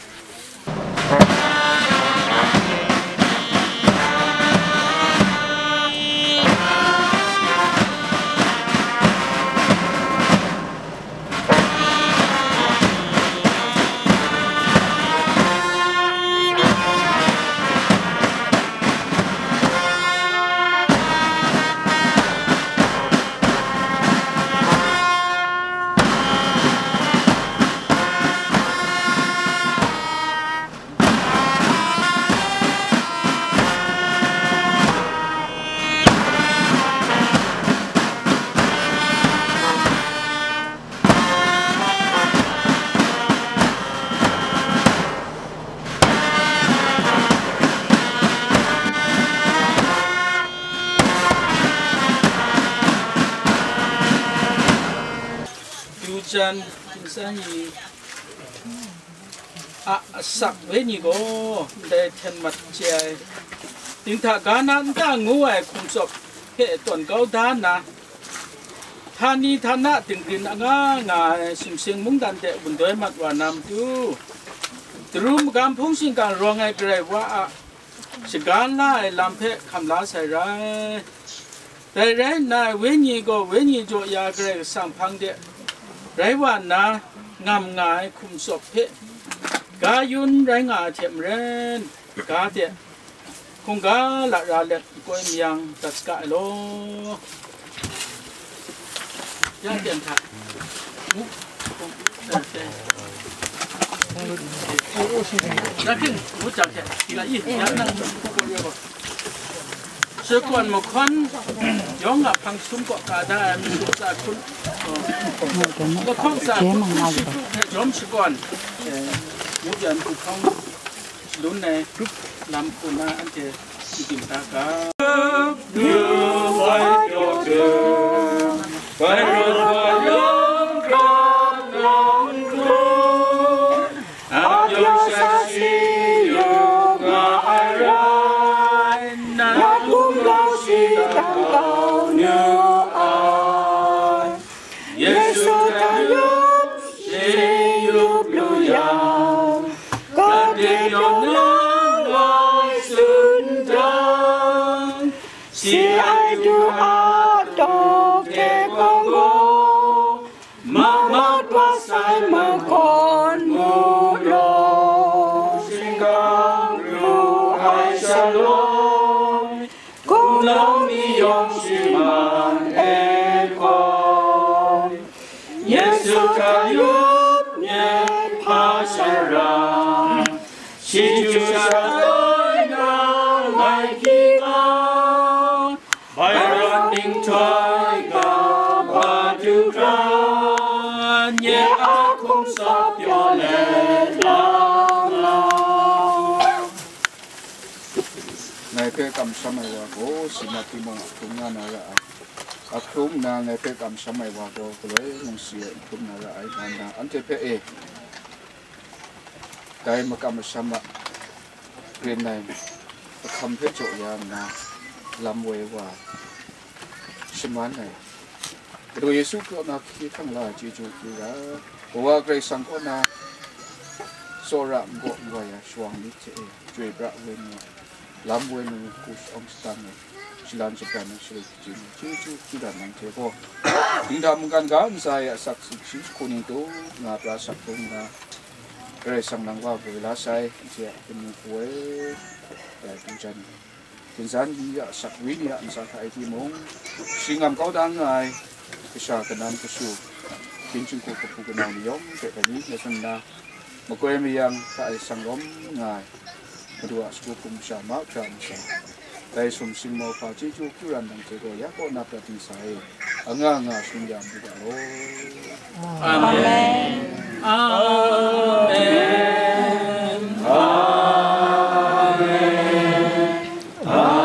Yu jan, yu jan yi. A asak wenyi gaw ndai hten mat chye ai, dinghta ga na nta ngu ai hkum tsawp hpe tawn kau da nna, htani htana dinggrin anga nga ai sumsing mungdan de wundoi mat wa na matu, daru magam hpung shingkang rawng ai Karai Wa a shagan la ai lam hpe hkam la sai rai. Dai rai nna, Wenyi gaw Wenyi jaw ya Karai Kasang hpang de rai wa nna, ngam nga ai hkum tsawp hpe ga yun rai nga ai hte maren, ga de hkungga lara let, nkoi mayang dat saga ai law. Ya ten hta, mu, mu, eh, eh. Shakawn mahkawn yawng a hpang sum kaw ka da ai masum tsa hkun, lahkawng tsa hkun shi hpe jawm shakawn, eh, ngu yan hku hkawng shalun ai lam hku na anhte shagim da ga. Yesu hta yup, shi yup lu yang, gade yawng lang ai tsun dang, si ai du a taw hte gaw gaw, mamat wa sai mahkawn mu law, shingkang pru ai shaloi, gumlau ni yawng shi man e hkaw, Yesu hta yup myit hpa shara, shi chyu shaloi nang ngai hkying a, Byron nhtoi ga ba du hkra, nye a hkum tsawp pyaw let lang a. Ngai hpe kamsham ai wa gaw, si mat timung a hkrum nga na ra ai. A hkrum nna ngai hpe kamsham ai wa gaw, galoi mung si ai n hkrum na ra ai, nga nna anhte hpe e, dai makam masham a rin ai ahkam hpe jaw ya nna, lam woi wa shaman ai. Madu Yesu Hkristu na hkye hkrang la ai chyeju hkyu ra, Kawa Karai Kasang kaw na tsawra n gaw n goi ai shawang myit hte e, chyoi pra woi nna, lam woi nna, hku shawng shadang ai, shalan shabran ai, sharai hpyi ai, chyeju hkyu ra nang hte gaw, dingdam mungkan ga ntsa e asak zingsi hku ning tu nga pra sak hkrum nna, Karai Kasang nang wa goi la sai, n hte a hpung hku e, dai hpung jan, ginzan ni a asak, wenyi a ntsa hta e timung, shingngam kau da n nga ai, kasha, kanan, kashu, byin jinghku kahpu kanau ni yawng hpe dai ni hkrum nna, makoi mayang hta e sanglawm nga ai, Madu a sagu hpung masha mahkra ntsa, dai sumsing mauhpa chyeju hkyu ra nang hte gaw ya kaw na prat ntsa e, anga nga shung ya mu ga law. Amen. Amen. Amen. Amen.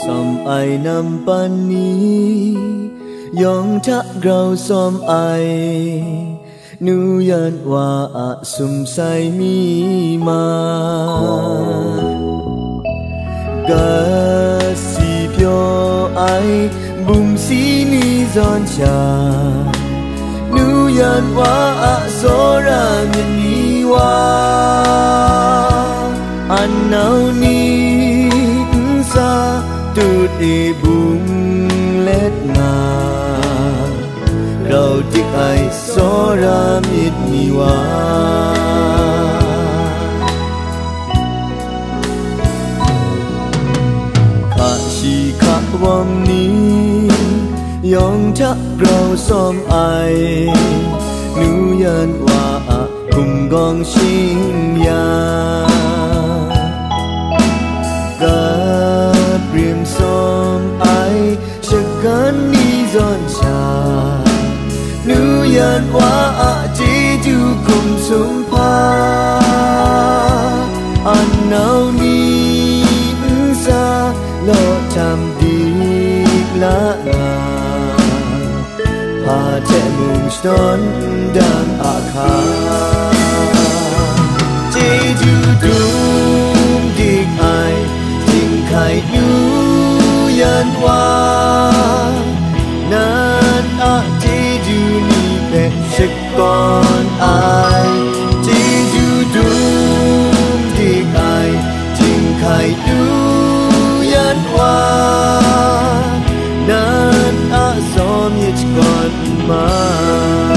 Sawm ai nampan ni yawng hta grau sawm ai, nu yan wa a sum sai mi ma. Gat si pyaw ai bum si ni zawn sha, nu yan wa a tsawra myit ni wa, an nau ni nsa tut e bung let nga, grau dik ai tsawra myit ni wa. Hka shi hka wam ni yawng hta grau sawm ai, nu yan wa a hkumgawng shing ya, gat rim sawm ai shagan ni zawn sha, nu yan wa a chyeju hkum sum hpa, an nau ni nsa la nga, hpa hte mung shadawn dang a hka, chyeju dum dik ai, jinghkai nu yan wa, nan a chyeju ni hpe shakawn ai, chyeju dum dik ai, jinghkai nu yan wa, nan a tsawm myit shakawn n mai.